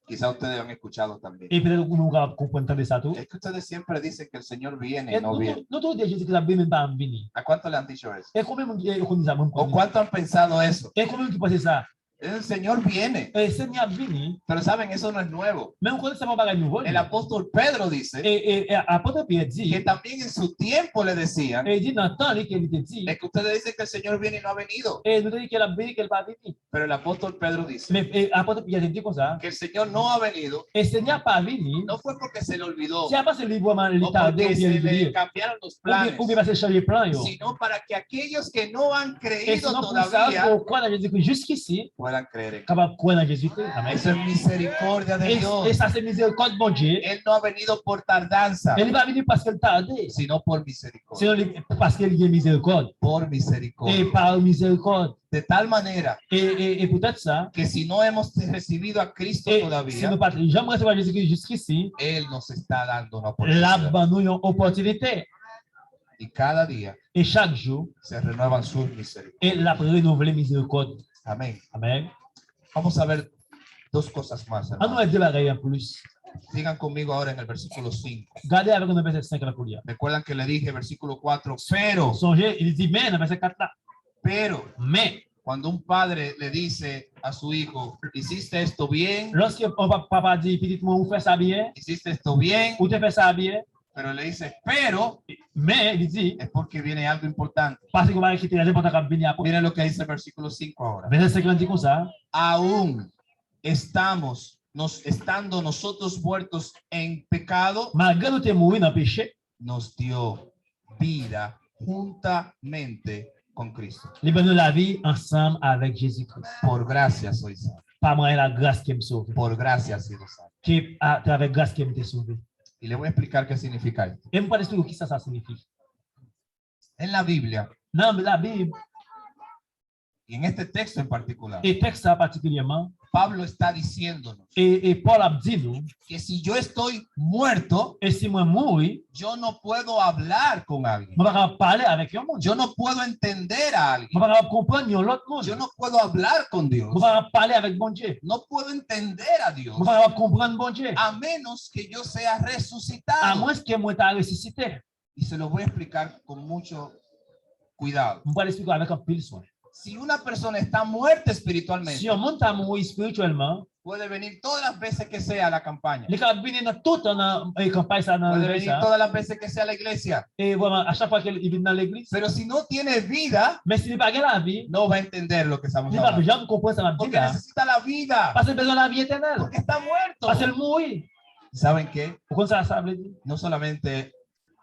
quizá ustedes han escuchado también, e petèt nou kapab konprann, tande sa tou. Es que ustedes siempre dicen que el Señor viene y no viene. Nou toujou di Jezi Kris ap vini, men l pa vini. ¿A cuánto le han dicho eso? E konbyen moun ki, e, konn di sa, moun? ¿O cuánto han pensado eso? E konbyen moun ki panse sa? El Señor viene. E Senyè ap vini. Pero saben, eso no es nuevo. Men ou konnen, se pa yon bagay nouvo li. El apóstol Pedro dice, e, e, e apòt Pyè di, que también en su tiempo le decían, e di nan tan li ke li te di, es que ustedes dicen que el Señor viene y no ha venido. E nou te di ke l ap vini, ke l pa vini. Pero el apóstol Pedro dice, men, e, apòt Pyè te di konsa, que el Señor no ha venido, e Senyè a pa vini, no fue porque se le olvidó, se pa paske li vrèman li tade oubyen li bliye, cambiaron los planes, oubyen paske l chanje plan yo, sino para que aquellos que no han creído todavía, e sinon pou sa yo ki kwè nan Jezikri jiskisi, puedan creer en él, kapab kwè nan Jezikri. Amèn. Eso es misericordia de Dios. E sa se mizerikòd Bondye. Él no ha venido por tardanza, e li pa vini paske l tade, sino por misericordia, sinon li, paske li gen mizerikòd. Por misericordia. E pa mizerikòd. De tal manera, e, e, e poutèt sa, que si no hemos recibido a Cristo, e, todavía, si nou pa t janm resevwa Jezikri jiskisi, Él nos está dando una oportunidad, l ap ban nou yon opòtinite. Y cada día, e chak jou, se renuevan sus misericordias, e l ap renouvle mizerikòd. Amén. Amèn. Vamos a ver dos cosas más, hermano. Ann nou wè de bagay an plis. Sigan conmigo ahora en el versículo cinco. Gade avèk nou nan vèsè senk la kounye a. Recuerdan que le dije, versículo cuatro, pero. Sonje, li di, men, nan vèsè kat la. Pero, men, cuando un padre le dice a su hijo, "Hiciste esto bien", lòske yon pa-, papa di, "Pitit mwen, ou fè sa byen, "Hiciste esto bien", ou te fè sa byen," pero le dice, "Pero", men li di, es porque viene algo importante. Paske gen yon bagay ki trè enpòtan k ap vini apre. Miren lo que dice el versículo cinco ahora. Vèsè senk lan di konsa, "Aún estamos, nos, estando nosotros muertos en pecado, malgre nou te mouri nan peche, nos dio vida juntamente con Cristo." Li ban nou lavi ansanm avèk Jezikri. Por gracia soy salvo. Pa mwayen lagras ke m sove. Por gracia he sido salvo. Ke atravè gras ke m te sove. Y le voy a explicar qué significa esto. E m pral esplike w kisa sa siyifi. En la Biblia, nan Labib, y en este texto en particular, e tèks sa patikilyèman, Pablo está diciéndonos, e, e Pòl ap di nou, que si yo estoy muerto, e si mwen mouri, yo no puedo hablar con alguien, mwen pa kapab pale avèk yon moun, yo no puedo entender a alguien, mwen pa kapab konprann yon lòt moun, yo no puedo hablar con Dios, mwen pa kapab pale avèk Bondye, no puedo entender a Dios, mwen pa kapab konprann Bondye, a menos que yo sea resucitado, amwens ke mwen ta resisite. Y se lo voy a explicar con mucho cuidado. M pral esplike w avèk anpil swen. Si una persona está muerta espiritualmente, si yon moun ta mouri espirityèlman, puede venir todas las veces que sea a la campaña, li ka vini nan tout tan nan, eh, kanpay sa, nan levèy sa, puede venir todas las veces que sea a la iglesia, e vrèman, a chak fwa ke li vin nan legliz. Pero si no tiene vida, men si li pa gen lavi, no va a entender lo que estamos hablando, li pa janm konprann sa n ap di la. Porque necesita la vida. Paske l bezwen lavi etènèl. Porque está muerto. Paske l mouri. ¿Saben qué? Ou konn sa sa vle di? No solamente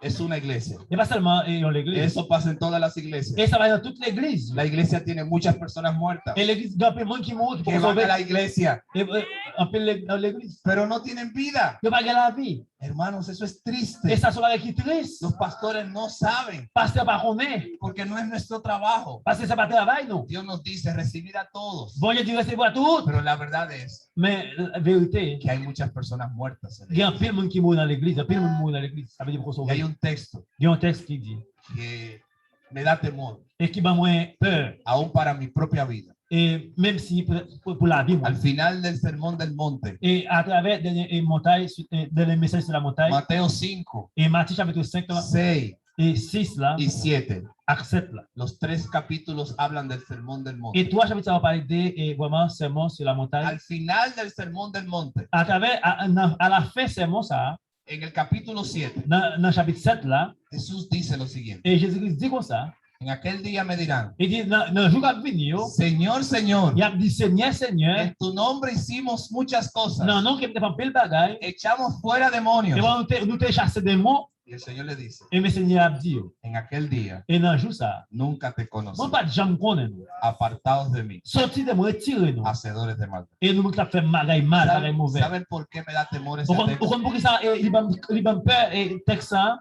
es una iglesia. E pa sèlman, e, yon legliz. Eso pasa en todas las iglesias. E sa va nan tout legliz. La iglesia tiene muchas personas muertas, e legliz gen anpil moun ki mouri, ki poko sove, que van a la iglesia, e, e, anpil le-, nan legliz, pero no tienen vida, yo pa gen lavi. Hermanos, eso es triste. E sa se yon bagay ki tris. Los pastores no saben. Pastè pa konnen. Porque no es nuestro trabajo. Paske se pa travay nou. Dios nos dice, "Recibid a todos." Bondye di, "Resevwa tout." Pero la verdad es, men verite, que hay muchas personas muertas en la iglesia. Gen anpil moun ki mouri nan legliz, anpil moun mouri nan legliz. Sa vle di poko sove. Y hay un texto, gen yon tèks ki di, que me da temor, e ki ban mwen pè, aún para mi propia vida, e menm si pou, pou, pou lavi mwen. Al final del Sermón del Monte, e atravè dènye, e montay, e dènye mesaj sou la montay, Mateo cinco, e Matye chapit senk la, seis, e sis la, y siete, ak sèt la. Los tres capítulos hablan del Sermón del Monte. E twa chapit sa yo pale de, e vrèman, sèmon sou la montay. Al final del Sermón del Monte, atravè, a, a, nan, a la fen sèmon sa a, en el capítulo siete, nan, nan chapit sèt la, Jesús dice lo siguiente, e Jezikri di konsa, En aquel día me dirán, Li di, nan, nan jou k ap vini yo, Señor, Señor, y ap di, Senyè, Senyè, en tu nombre hicimos muchas cosas. Nan non ke m te fè anpil bagay. Echamos fuera demonios. Epi nou te, nou te chase demon. Y el Señor le dice, E men Senyè ap di yo, En aquel día, E nan jou sa a, nunca te conocí. Mwen pa t janm konnen nou. Apartaos de mí, Soti de mwen, retire nou. Hacedores de maldad. E nou moun k ap fè bagay mal, bagay move. ¿Saben por qué me da temor ese texto? Ou konn, ou konn poukisa, e, li ban m, li ban m pè, e, tèks sa a?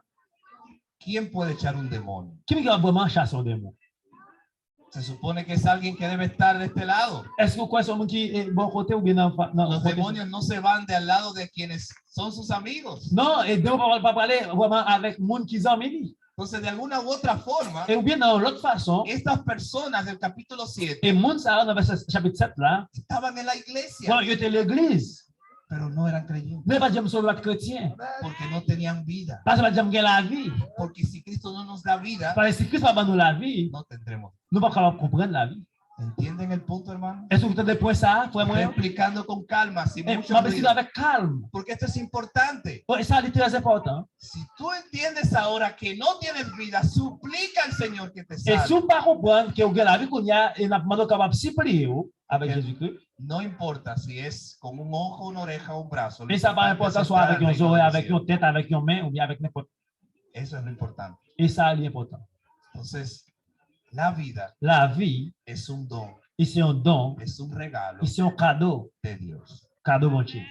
¿Quién puede echar un demonio? Ki moun ki ka vrèman chase yon demon? Se supone que es alguien que debe estar de este lado. Èske w kwè se yon moun ki, e, bò kote oubyen nan, nan Los kote? Demonios no se van de al lado de quienes son sus amigos. Non, e demon pa, pa prale vrèman avèk moun ki zanmi li. Entonces, de alguna u otra forma, E oubyen nan yon lòt fason, estas personas del capítulo siete e moun sa yo nan vèsè chapit sèt la, estaban en la iglesia, bon, yo te legliz. Pero no eran creyentes. Men yo pa t janm sove, yo pa t kretyen. Porque no tenían vida. Paske yo pa t janm gen lavi. Porque si Cristo no nos da vida, Paske si Kris pa ban nou lavi, no tendremos. Nou p ap kapab konprann lavi. ¿Entienden el punto, hermano? Èske w tande pwen sa a, frè mwen yo? Estoy explicando con calma, sin mucho ruido. M ap eksplike avèk kalm. Porque esto es importante. Bon, e sa, li trè enpòtan. Si tú entiendes ahora que no tienes vida, suplica al Señor que te salve. E si w pa konprann ke w gen lavi kounye a, e n ap mande w kapab sipliye w avèk Jezikri. No importa si es con un ojo, una oreja o un brazo. E sa pa enpòtan, swa avèk yon zòrèy, avèk yon tèt, avèk yon men, oubyen avèk nenpòt. Eso es lo importante. E sa li enpòtan. Entonces, la vida Lavi, es un don, e se yon don, Es un regalo e se yon kado, de Dios. Kado Bondye.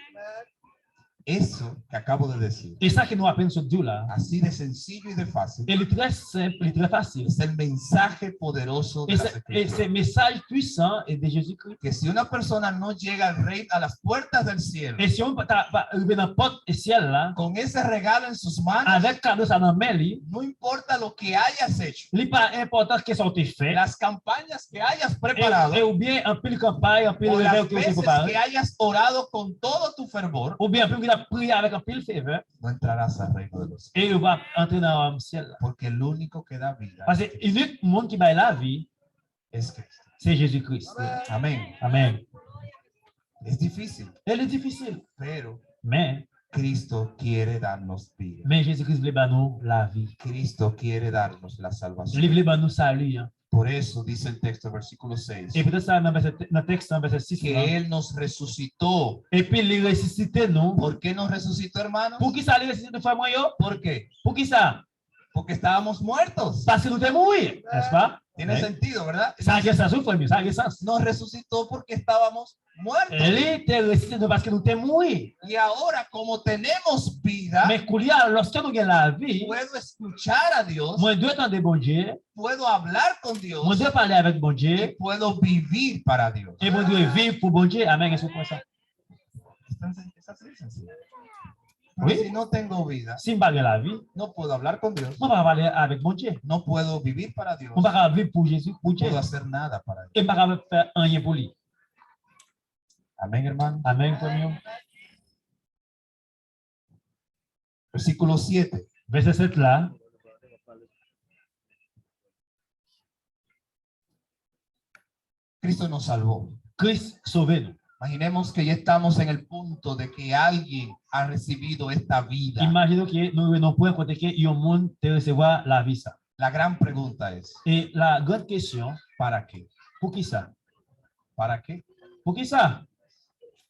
Eso que acabo de decir, E sa ke nou apenn sot di w la, así de sencillo y de fácil, e li trè senp, li trè fasil. Es el mensaje poderoso de las Escrituras. E se, e se mesaj pwisan e de Jezikri. Que si una persona no llega al reino, a las puertas del cielo, E si yon moun pa, pa rive nan pòt syèl la, con ese regalo en sus manos, avèk kado sa nan men li, no importa lo que hayas hecho, li pa enpòtan kisa w te fè, las campañas que hayas preparado, e, e oubyen anpil kanpay, anpil o las revèy ke w te veces prepare, que hayas orado con todo tu fervor, oubyen anpil moun ki t ap priye avèk anpil fevè, no entrarás al reino de los cielos, e yo pa antre nan wayòm syèl la. Porque el único que da vida Paske inik moun ki bay lavi es Cristo. Se Jezi Kris. Amén. Amèn. Es difícil, E li difisil. Pero Men Cristo quiere darnos vida. Men Jezi Kris vle ban nou lavi. Cristo quiere darnos la salvación. Li vle ban nou sali an. Por eso dice el texto, versículo seis, E poutèt sa, nan vèsè, nan tèks lan, vèsè sis la, que Él nos resucitó. Epi li resisite nou. ¿Por qué nos resucitó, hermano? Poukisa li resisite nou, frè mwen yo? ¿Por qué? Poukisa? Porque estábamos muertos. Paske nou te mouri, nèspa? Tiene sentido, ¿verdad? Sa gen sans, wi, frè m yo, sa gen sans. Nos resucitó porque estábamos muertos. Li te resisite nou paske nou te mouri. Y ahora, como tenemos vida, Men kounye a, lòske nou gen lavi, puedo escuchar a Dios, mwen dwe tande Bondye, puedo hablar con Dios, mwen dwe pale avèk Bondye, y puedo vivir para Dios. E mwen dwe viv pou Bondye. Amèn. Èske w kwè sa? Está sen-, está sen-, sencillo. Pero Wi. Si no tengo vida, Si m pa gen lavi, no puedo hablar con Dios, mwen pa ka pale avèk Bondye. No puedo vivir para Dios, Mwen pa ka viv pou Jezi, pou no Dye. Puedo hacer nada para Dios. E m pa ka fè anyen pou li. Amén, hermano. Amèn, frè m yo. Versículo siete. Vèsè sèt la. Cristo nos salvó. Kris sove nou. Imaginemos que ya estamos en el punto de que alguien ha recibido esta vida. Imajine ke nou rive nan pwen kote ke yon moun te resevwa lavi sa. La gran pregunta es, E la gran kesyon, ¿para qué? Poukisa? ¿Para qué? Poukisa?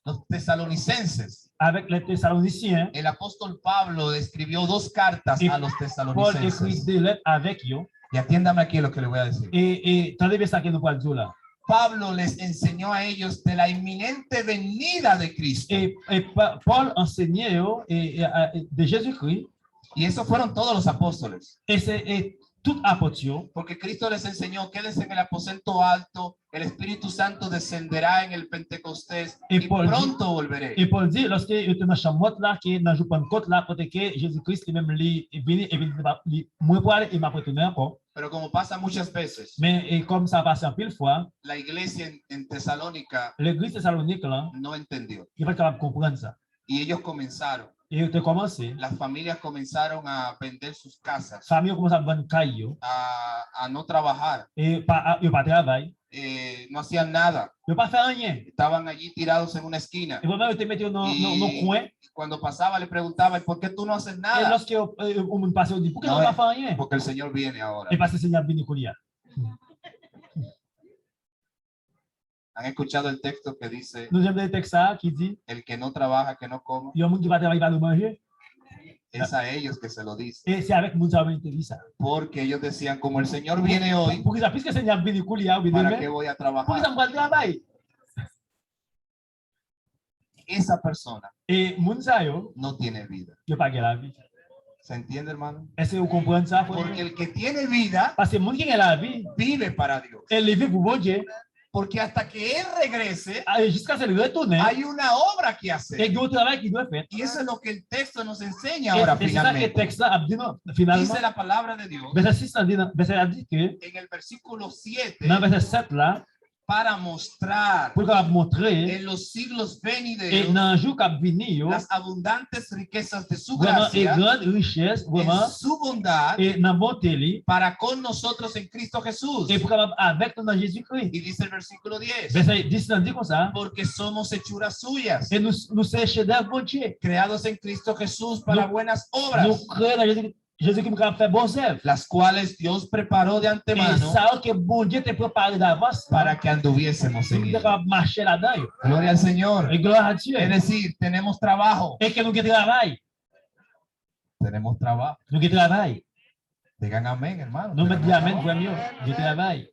Los tesalonicenses. Avèk lè Tesalonisyen, El apóstol Pablo escribió dos cartas e a los Pòl ekri tesalonicenses. De lèt avèk yo. Y atiéndame aquí lo que le voy a decir. E, e tande byen sa ke nou pral di w la. Pablo les enseñó a ellos de la inminente venida de Cristo. E, e Pa-, Pòl ansenye yo e, e, a, e de Jezikri. Y esos fueron todos los apóstoles. E se, e tout apot yo. Porque Cristo les enseñó, quédense en el aposento alto, el Espíritu Santo descenderá en el Pentecostés, E y Pòl di, pronto volveré. E Pòl di, lòske yo te nan chanm mòt la, ke nan jou Pannkòt la, kote ke Jezi Kris li menm li vini, epi li, li, mwen prale e m ap retounen ankò. Pero como pasa muchas veces, Men, e kòm sa pase anpil fwa, la iglesia en, en Tesalónica legliz Tesalonik lan, no entendió. Yo pa t kapab konprann sa. Y ellos comenzaron. E yo te kòmanse. Las familias comenzaron a vender sus casas, Fanmi yo kòmanse ap vann kay yo. A, a no trabajar. E pa, a, yo pa travay. Eh, no hacían nada. Yo pa fè anyen. Estaban allí tirados en una esquina. E vrèman, yo te mete yo nan, nan, nan kwen. Y cuando pasaba, le preguntaba, ¿y por qué tú no haces nada? E lòske yo, e, yon moun pase, yo di, "Poukisa w pa fè anyen?" No, porque el Señor viene ahora. E paske Senyè a vini kounye a. ¿Han escuchado el texto que dice, Nou janm tande tèks sa a ki di, el que no trabaja, que no coma? Yon moun ki pa travay pa dwe manje. Es a ellos que se lo dice. E se avèk moun sa yo menm ki te di sa. Porque ellos decían, como el Señor viene hoy, Poukisa? Piske Senyè ap vini koulye a oubyen ¿para demen, qué voy a poukisa trabajar? M pral travay? Esa persona E moun sa yo, no tiene vida. Yo pa gen lavi. ¿Se entiende, hermano? Èske ou konprann sa, frè? Porque el que tiene vida Paske moun ki gen lavi, vive para Dios. E li viv pou Bondye. Porque hasta que Él regrese, Jiskaske l retounen, hay una obra que e hacer. Gen yon travay ki dwe fèt. Y eso es lo que el texto nos enseña ahora. E se sa ke Finalmente, tèks la ap di nou finalman. Dice la palabra de Dios Vèsè sis la di nan, vèsè la di ke en el versículo siete, nan vèsè sèt la, para mostrar pou l kapab montre en los siglos e venideros nan jou k ap vini yo, las abundantes riquezas de su vrèman e gracia, gran richès, vrèman en su bondad e nan bonte li, para con nosotros en Cristo Jesús. E pou kapab avèk nou nan Jezikri. Y dice el versículo diez, Vèsè dis lan di konsa, porque somos hechuras suyas, e nou, nou se chedèv Bondye. Creados en Cristo Jesús para buenas obras, Nou kreye nan Jezikri. Jezikri pou kapab fè bon zèv. Las cuales Dios preparó de E antemano sa yo ke Bondye te prepare davans para que anduviésemos pou en nou te ellas. Kapab mache ladan yo. Gloria al Señor. E glwa a Dye. Es decir, tenemos trabajo, E ke nou gen travay. Tenemos trabajo. Nou gen travay. Digan amén, hermano. Nou mèt di Tenemos amèn, trabajo. Frè m yo. Gen travay.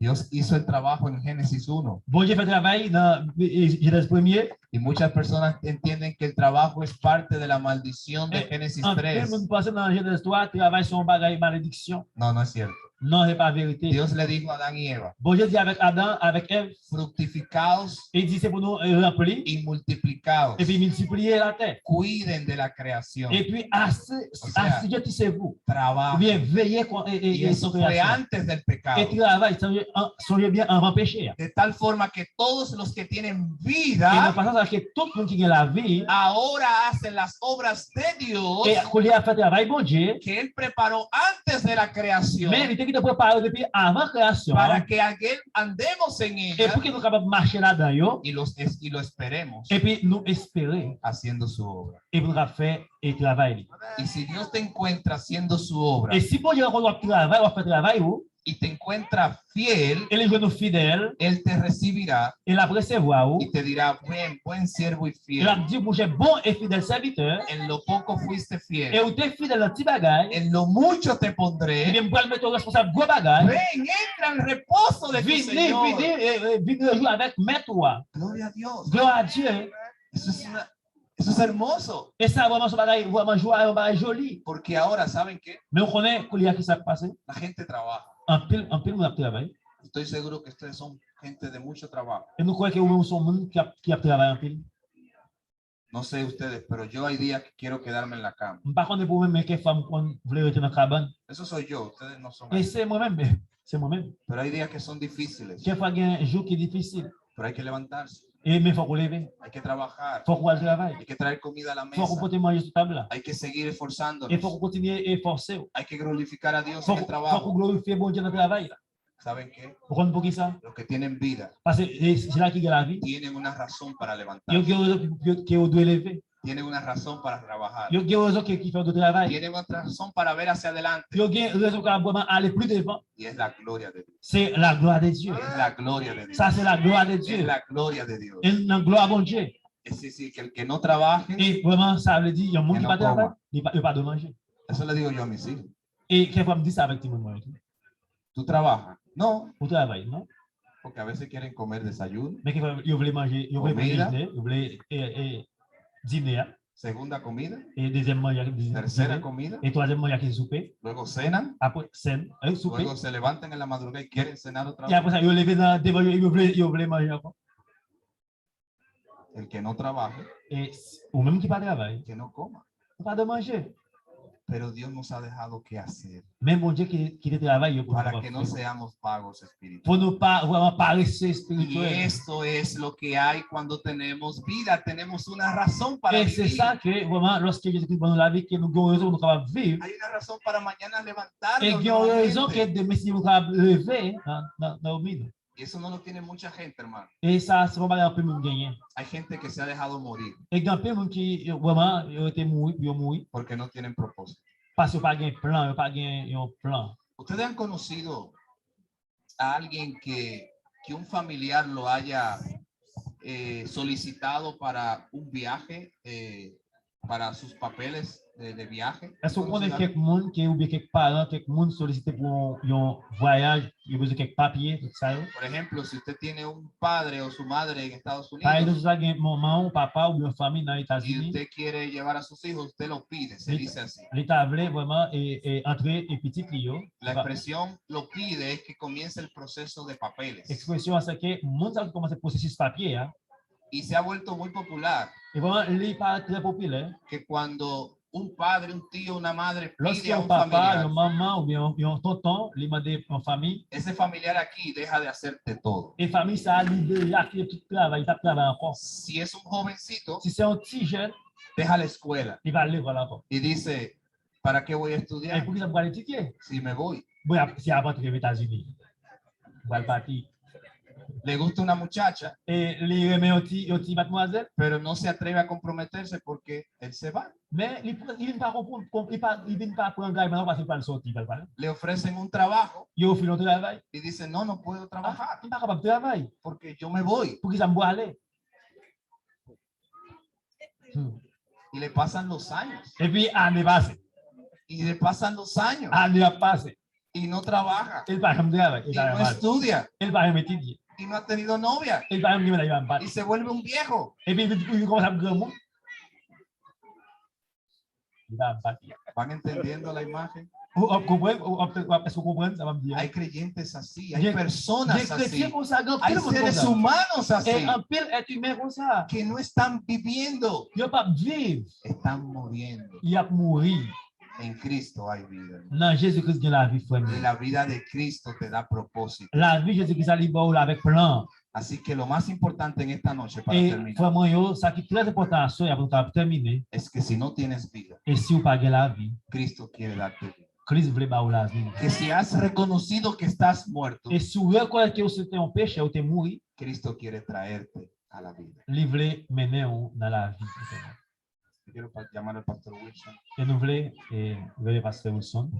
Dios hizo el trabajo en Génesis uno. Bondye fè travay nan e, Jenèz premye. Y muchas personas entienden que el trabajo es parte de la maldición de E Génesis Anpil tres. Moun panse nan Jenèz twa, travay se yon bagay malediksyon. No, no es cierto. Non, se pa verite. Dios le dijo a Adán y Eva, Bondye di avèk Adan, avèk Èv, fructificaos e di se pou nou e, ranpli, y multiplicaos, epi miltipliye latè. Cuiden de la creación. Epi asi, O sea, asijeti se vou. Trabajo. Oubyen veye kon e, e, Y e eso fue kreasyon. Antes del pecado. E travay, sonje, an- sonje byen anvan peche a. De tal forma que todos los que tienen E nan vida fason sa ke tout moun ki gen lavi, ahora hacen las obras de Dios e koulye a fè travay Bondye, que Él preparó antes de la creación men li te kite prepare depi avan kreyasyon para an, que aquel andemos en e ella pou ke nou kapab mache ladan yo, y, los, es- y lo esperemos epi nou espere, haciendo su obra. Epi nou kapab fè e travay li. Y si Dios te encuentra haciendo su obra E si Bondye rankontre w ap travay, w ap fè travay ou, y te encuentra fiel, e li jwenn ou fidèl, Él te recibirá e l ap resevwa ou, y te dirá, buen, buen siervo y e l fiel. Ap di, monchè, bon e fidèl sèvitè, En lo poco fuiste e fiel, ou te fidèl nan ti bagay, en lo mucho te pondré, ebyen, m pral mete w responsab gwo bagay. Ven, entra al reposo de tu Vini, Señor. Vini, e, e, vini rejwi avèk mèt ou a. Gloria a Dios. Glwa a Dye. Eso es una, eso es hermoso. E sa vrèman se yon bagay, vrèman jwa, yon bagay joli. Porque ahora, ¿saben qué? Men w konnen, koulye a ki sa k pase? La gente trabaja. Anpil, anpil moun ap travay. Estoy seguro que ustedes son gente de mucho trabajo. E nou kwè ke ou menm ou se yon moun ki ap, ki ap travay anpil. No sé ustedes, pero yo hay días que quiero quedarme en la cama. M pa konnen pou ou menm, men kèfwa m konn vle rete nan kabann. Eso soy yo, ustedes no son E así. Se mwen menm, se mwen menm. Pero hay días que son difíciles. Kèfwa gen jou ki difisil. Pero hay que levantarse. E men fòk ou leve. Hay que trabajar. Fòk ou al travay. Hay que traer comida a la Fòk ou mesa. Pote manje sou tab la. Hay que seguir E esforzándonos. Fòk ou kontinye efòse w. Hay que glorificar a Dios en Fòk, el fòk trabajo. Ou glorifye Bondye nan travay la. ¿Saben qué? Ou konn poukisa? Los que tienen vida Paske e, sila ki gen lavi, tienen una razón para yo levantarse. Gen rezon ki, ki, ki yo dwe leve. Tienen una razón para trabajar. Yo gen rezon ki, ki fè yo dwe travay. Tienen una razón para ver hacia adelante. Yo gen rezon pou yo vrèman ale pli devan. Y es la gloria de Dios. Se la glwa de Dye. Es la gloria de Dios. Sa se la glwa de Es Dye. La gloria de Dios. E nan glwa Bondye. Es decir, que el que no trabaje, E vrèman, sa vle di, yon moun Que ki no pa travay, coma. Li pa, yo pa dwe manje. Eso le digo yo a mis hijos. E kèfwa m di sa avèk timoun mwen yo tou. ¿Tú trabajas? No, Ou travay, non? Porque a veces quieren comer desayuno, Men kèfwa yo vle manje, yo vle Comida. Dejeuner, yo vle e, e, dine a, segunda comida, e dezyèm manje a ki dine, tercera comida, e twazyèm manje a ki soupe, luego cenan, apre sèn, e, soupe, luego se levantan en la madrugada y quieren cenar otra e vez. Apre sa, yo leve nan devan, yo, yo vle, yo vle manje ankò. El que no trabaje, E s- ou menm ki pa travay, que no coma. Ou pa dwe manje. Pero Dios nos ha dejado que hacer Men Bondye ki, ki te travay yo pou nou para kapab que no fè. Seamos vagos espirituales. Pou nou pa vrèman parese Y espirityèl. Esto es lo que hay cuando tenemos vida, tenemos una razón para E se vivir. Sa ke vrèman, lòske Jezi Kris ban nou lavi, ke nou gen rezon pou nou kapab viv. Hay una razón para mañana E levantarnos gen rezon ke nuevamente. Demen si nou kapab leve nan, nan, nan domine. Y eso no lo tiene mucha gente, hermano. E sa, se pa bagay anpil moun genyen. Hay gente que se ha dejado morir E gen anpil moun ki, yo, vrèman, yo te mouri, yo mouri. Porque no tienen propósito. Paske yo pa gen plan, yo pa gen yon plan. Ustedes han conocido a alguien que que un familiar lo haya eh, solicitado para un viaje, eh, para sus papeles de, de viaje? Èske w konnen kèk moun ke oubyen kèk paran, kèk moun solisite pou yon, yon vwayaj, yo bezwen kèk papye, tout sa yo? Por ejemplo, si usted tiene un padre o su madre en Estados Pa egzanp, Unidos si w ta gen manman w, papa w, oubyen yon fanmi nan y Etazini, usted quiere llevar a sus hijos, usted lo pide, se dice así. Li ta vle vrèman e, e, antre e pitit li yo. La expresión lo pide es que comience el proceso de papeles. Ekspresyon an se ke moun sa yo ki kòmanse pwosesis papye a. Y se ha vuelto muy popular E vrèman, li parèt trè popilè. Que cuando un padre, un tío, una madre Lòske pide a yon un papa, familiar, yon manman oubyen yon, yon tonton, li mande yon fanmi, ese familiar aquí deja de hacerte todo. E fanmi sa a, li deja kite tout travay, li p ap travay ankò. Si es un jovencito, Si se yon ti jèn, deja la escuela li pa al lekòl ankò. Y dice, ¿para qué voy a E estudiar poukisa m pral etidye? si me voy? Bon, ap- si ap antre Etazini, m pral pati. Le gusta una muchacha, E li renmen yon ti, yon ti madmwazèl, pero no se atreve a comprometerse porque él se va. Men li pran- li vin pa konprann, li pa, li vin pa pran angajman nan paske li pral soti, li pral pale. Le ofrecen un trabajo Yo ofri yon travay. Y dice, no, no puedo trabajar M pa kapab travay. Porque yo me voy. Poukisa m pral ale? Hmm. Y le pasan los años. Epi ane pase. Y le pasan los años. Ane ap pase. Y no trabaja. E l pa janm travay. E l Y pa no janm ale. Estudia. E l pa janm etidye. Y no ha tenido novia. E l pa janm gen mennaj, li pa janm pati. Y se vuelve un viejo. Epi li, li kòmanse ap granmoun. Li pa janm pati. ¿Van entendiendo la imagen? Ou ap konprann? Ou ap, ou ap, èske w konprann sa m ap di a? Hay creyentes así, Gen- hay personas Gen kretyen así, konsa, gen hay anpil moun seres konsa. Humanos E así, anpil èt imen konsa. Que no están viviendo, Yo p ap viv. Están muriendo. Y ap mouri. En Cristo hay vida. Nan Jezi Kris gen lavi, frè m. Y la vida de Cristo te da propósito. Lavi Jezi Kris la li ba w la avèk plan. Así que lo más importante en esta noche, para E terminar, frè mwen yo, sa ki trè enpòtan aswè a pou nou kapab tèmine, es que si no tienes vida, e si w pa gen lavi, Cristo quiere darte vida. Kris vle ba w lavi. Que si has reconocido que estás muerto, E si w rekonèt ke w se te yon pechè, ou te mouri, Cristo quiere traerte a la vida. Li vle mennen w nan lavi. Yo quiero pa- llamar al pastor Wilson, E nou vle e, rele Pastè Wilson.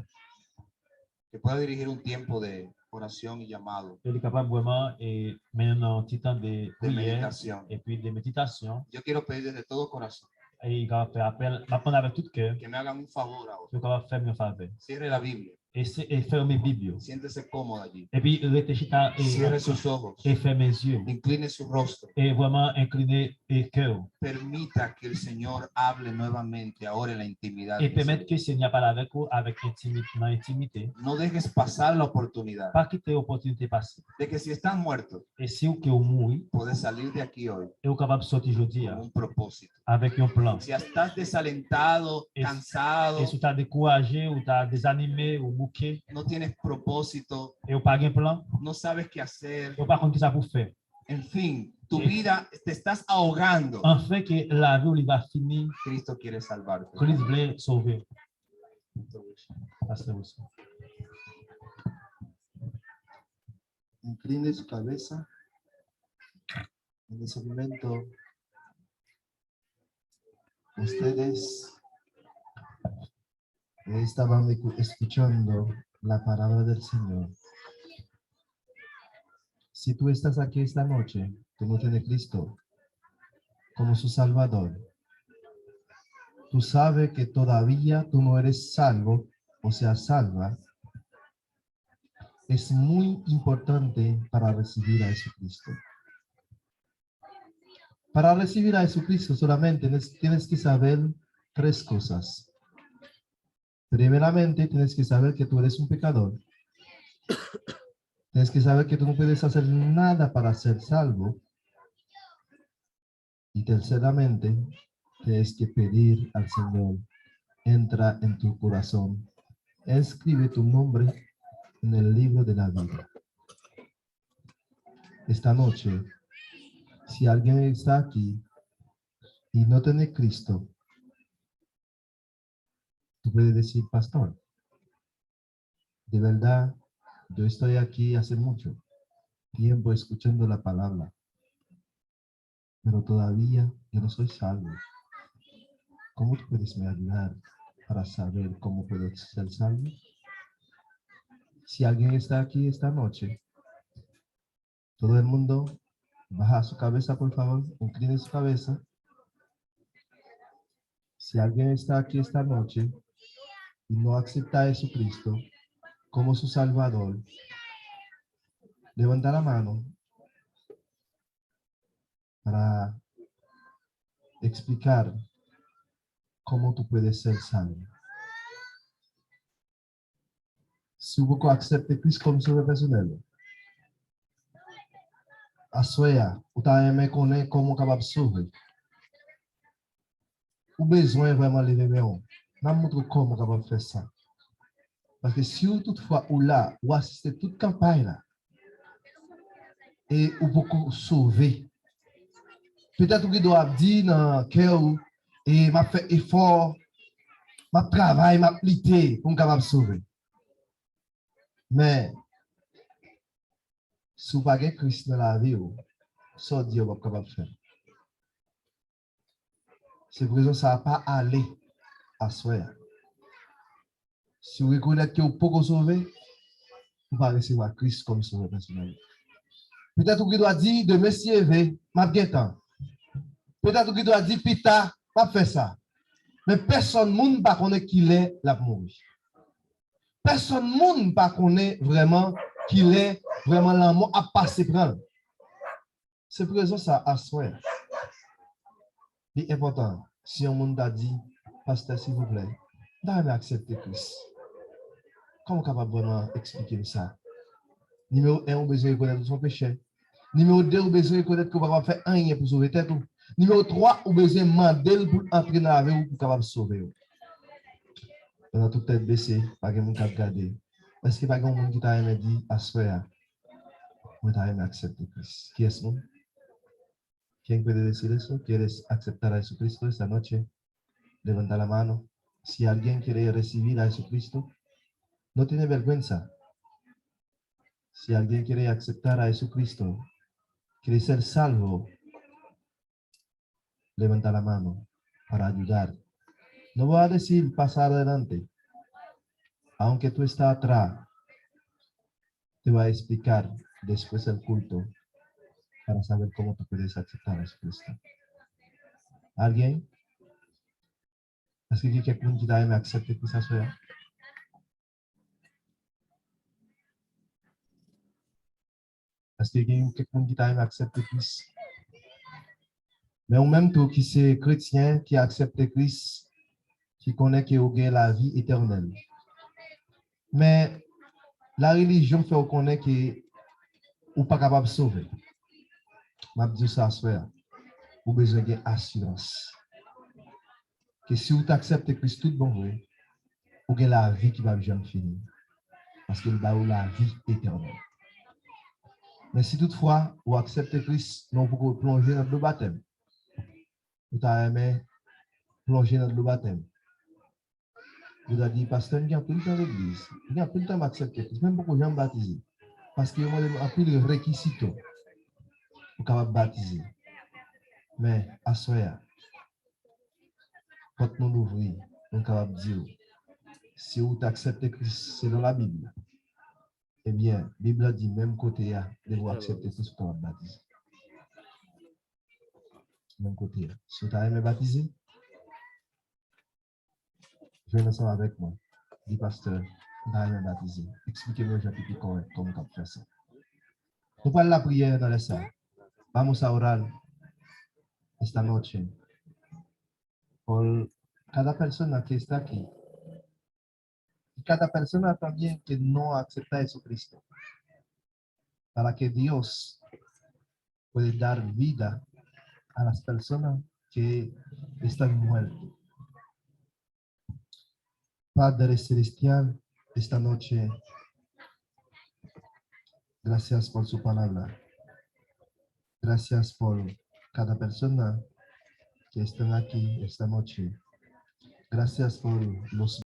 Que pueda dirigir un tiempo de oración y llamado, E li kapab vrèman e, mennen nan yon ti tan de de priyè meditación. Epi de meditasyon. Yo quiero pedir desde todo corazón E li kapab fè apèl, m ap mande avèk tout kè, que me hagan un favor ahora. Yo kapab fè m yon favè. Cierre la Biblia. E, se, e fèmen Bib yo. Siéntese cómoda allí. Epi rete chita e, Cierre sus ojos. E fèmen zye w. Incline su rostro. E vrèman enkline e kè w. Permita que el Señor hable nuevamente ahora en la intimidad. E pèmèt ke Senyè a pale avèk ou avèk entimite, nan entimite. No dejes pasar la oportunidad. Pa kite opòtinite pase. De que si estás muerto, E si w ke w mouri, puedes salir de aquí hoy e w kapab soti jodi a con un propósito. Avèk yon plan. Si estás desalentado, E, cansado, e si w ta dekouraje, ou ta dezanime, ou bouke, no tienes propósito, e w pa gen plan, no sabes qué hacer, e w pa konn kisa pou fè. En fin, tu vida te estás ahogando. Anfen ke lavi w li va fini. Cristo quiere salvarte. Kris vle sove w. Pastè Wilson. Incline su cabeza. En ese momento, ustedes estaban escu- escuchando la palabra del Señor. Si tú estás aquí esta noche, tú no tienes Cristo como su Salvador. Tú sabes que todavía tú no eres salvo o sea salva. Es muy importante para recibir a Jesucristo. Para recibir a Jesucristo solamente tienes, tienes que saber tres cosas. Primeramente, tienes que saber que tú eres un pecador. Tienes que saber que tú no puedes hacer nada para ser salvo. Y terceramente, tienes que pedir al Señor, entra en tu corazón, escribe tu nombre en el libro de la vida. Esta noche, si alguien está aquí y no tiene Cristo, tú puedes decir, pastor, de verdad, yo estoy aquí hace mucho tiempo escuchando la palabra, pero todavía yo no soy salvo. ¿Cómo tú puedes me ayudar para saber cómo puedo ser salvo? Si alguien está aquí esta noche Todo el mundo, baja su cabeza, por favor. Incline su cabeza. Si alguien está aquí esta noche y no acepta a Jesucristo como su Salvador, levanta la mano para explicar cómo tú puedes ser salvo. Si w poko aksepte Kris kòm sovè pèsonèl ou, aswè a, ou ta renmen konnen kòman w kapab sove, ou bezwen vrèman leve men w. N ap montre w kòman w kapab fè sa. Paske si w toutfwa ou la, ou asiste tout kanpay la, e ou poko sove. Petèt ou gen dwa ap di nan kè w, e m ap fè efò, m ap travay, m ap lite pou m kapab sove. Men, si w pa gen Kris nan lavi w, sa w di a w p ap kapab fè l. Se pou rezon sa a, pa ale aswè a. Si w rekonèt ke w poko sove, ou pa resevwa Kris kòm sovè pèsonèl ou. Petèt ou gen dwa di, demen si Dye vle, m ap gen tan. Petèt ou gen dwa di, pita, m ap fè sa. Men pèsonn moun pa konnen kilè l ap mouri. Pèsonn moun pa konnen vrèman kilè vrèman lanmò ap pase pran l. Se pou rezon sa, aswè a, li enpòtan si yon moun ta di, pastè, silvouplè, m ta renmen aksepte Kris. Kòman w kapab vrèman eksplike m sa? Nimewo en, ou bezwen rekonèt ou se yon pechè. Nimewo de, ou bezwen rekonèt ke w pa kapab fè anyen pou sove tèt ou. Nimewo twa, ou bezwen mande l pou l antre nan lavi w pou l kapab sove w. Pandan tout tèt bese, pa gen moun k ap gade, èske pa gen yon moun ki ta renmen di aswè a, mwen ta renmen aksepte Kris? Kiyès moun? ¿Quién puede decir eso? ¿Quieres aceptar a Jesucristo esta noche? Levanta la mano. Si alguien quiere recibir a Jesucristo, no tiene vergüenza. Si alguien quiere aceptar a Jesucristo, quiere ser salvo, levanta la mano para ayudar. No voy a decir pasar adelante. Aunque tú estás atrás, te voy a explicar después del culto para saber cómo tú puedes aceptar a Jesucristo. ¿Alguien? Èske gen kèk moun ki ta renmen aksepte Kris aswè a? Èske gen kèk moun ki ta renmen aksepte Kris? Men ou menm tou ki se kretyen, ki aksepte Kris, ki konnen ke ou gen lavi etènèl. Men larelijyon fè w konnen ke ou pa kapab sove. M ap di w sa aswè a. Ou bezwen gen asirans ke si w t aksepte Kris tout bon vre, ou gen lavi ki p ap janm fini. Paske l ba ou lavi etènèl. Men si toutfwa ou aksepte Kris, men ou poko plonje nan dlo batèm, ou ta renmen plonje nan dlo batèm. Ou ta di, pastè, m gen anpil tan legliz, m gen anpil tan m aksepte Kris, men m poko janm batize. Paske yo mande m anpil rekisito pou kapab batize. Men aswè a, pòt nou louvri, nou kapab di w, si ou t aksepte Kris selon Labib, ebyen, Bib la di menm kote a, depi w aksepte Kris, ou kapab batize. Menm kote a. Si ou ta renmen batize, jwenn ansanm avèk mwen. Di, pastè, m ta renmen batize. Eksplike mwen jan ki pi kòrèk, kòman m kab fè sa. Nou pral lapriyè nan lè sa. Vamos a orar esta noche por cada persona que está aquí. Y cada persona también que no acepta a Jesucristo. Para que Dios puede dar vida a las personas que están muertas. Padre Celestial, esta noche, gracias por su palabra. Gracias por cada persona que están aquí esta noche. Gracias por los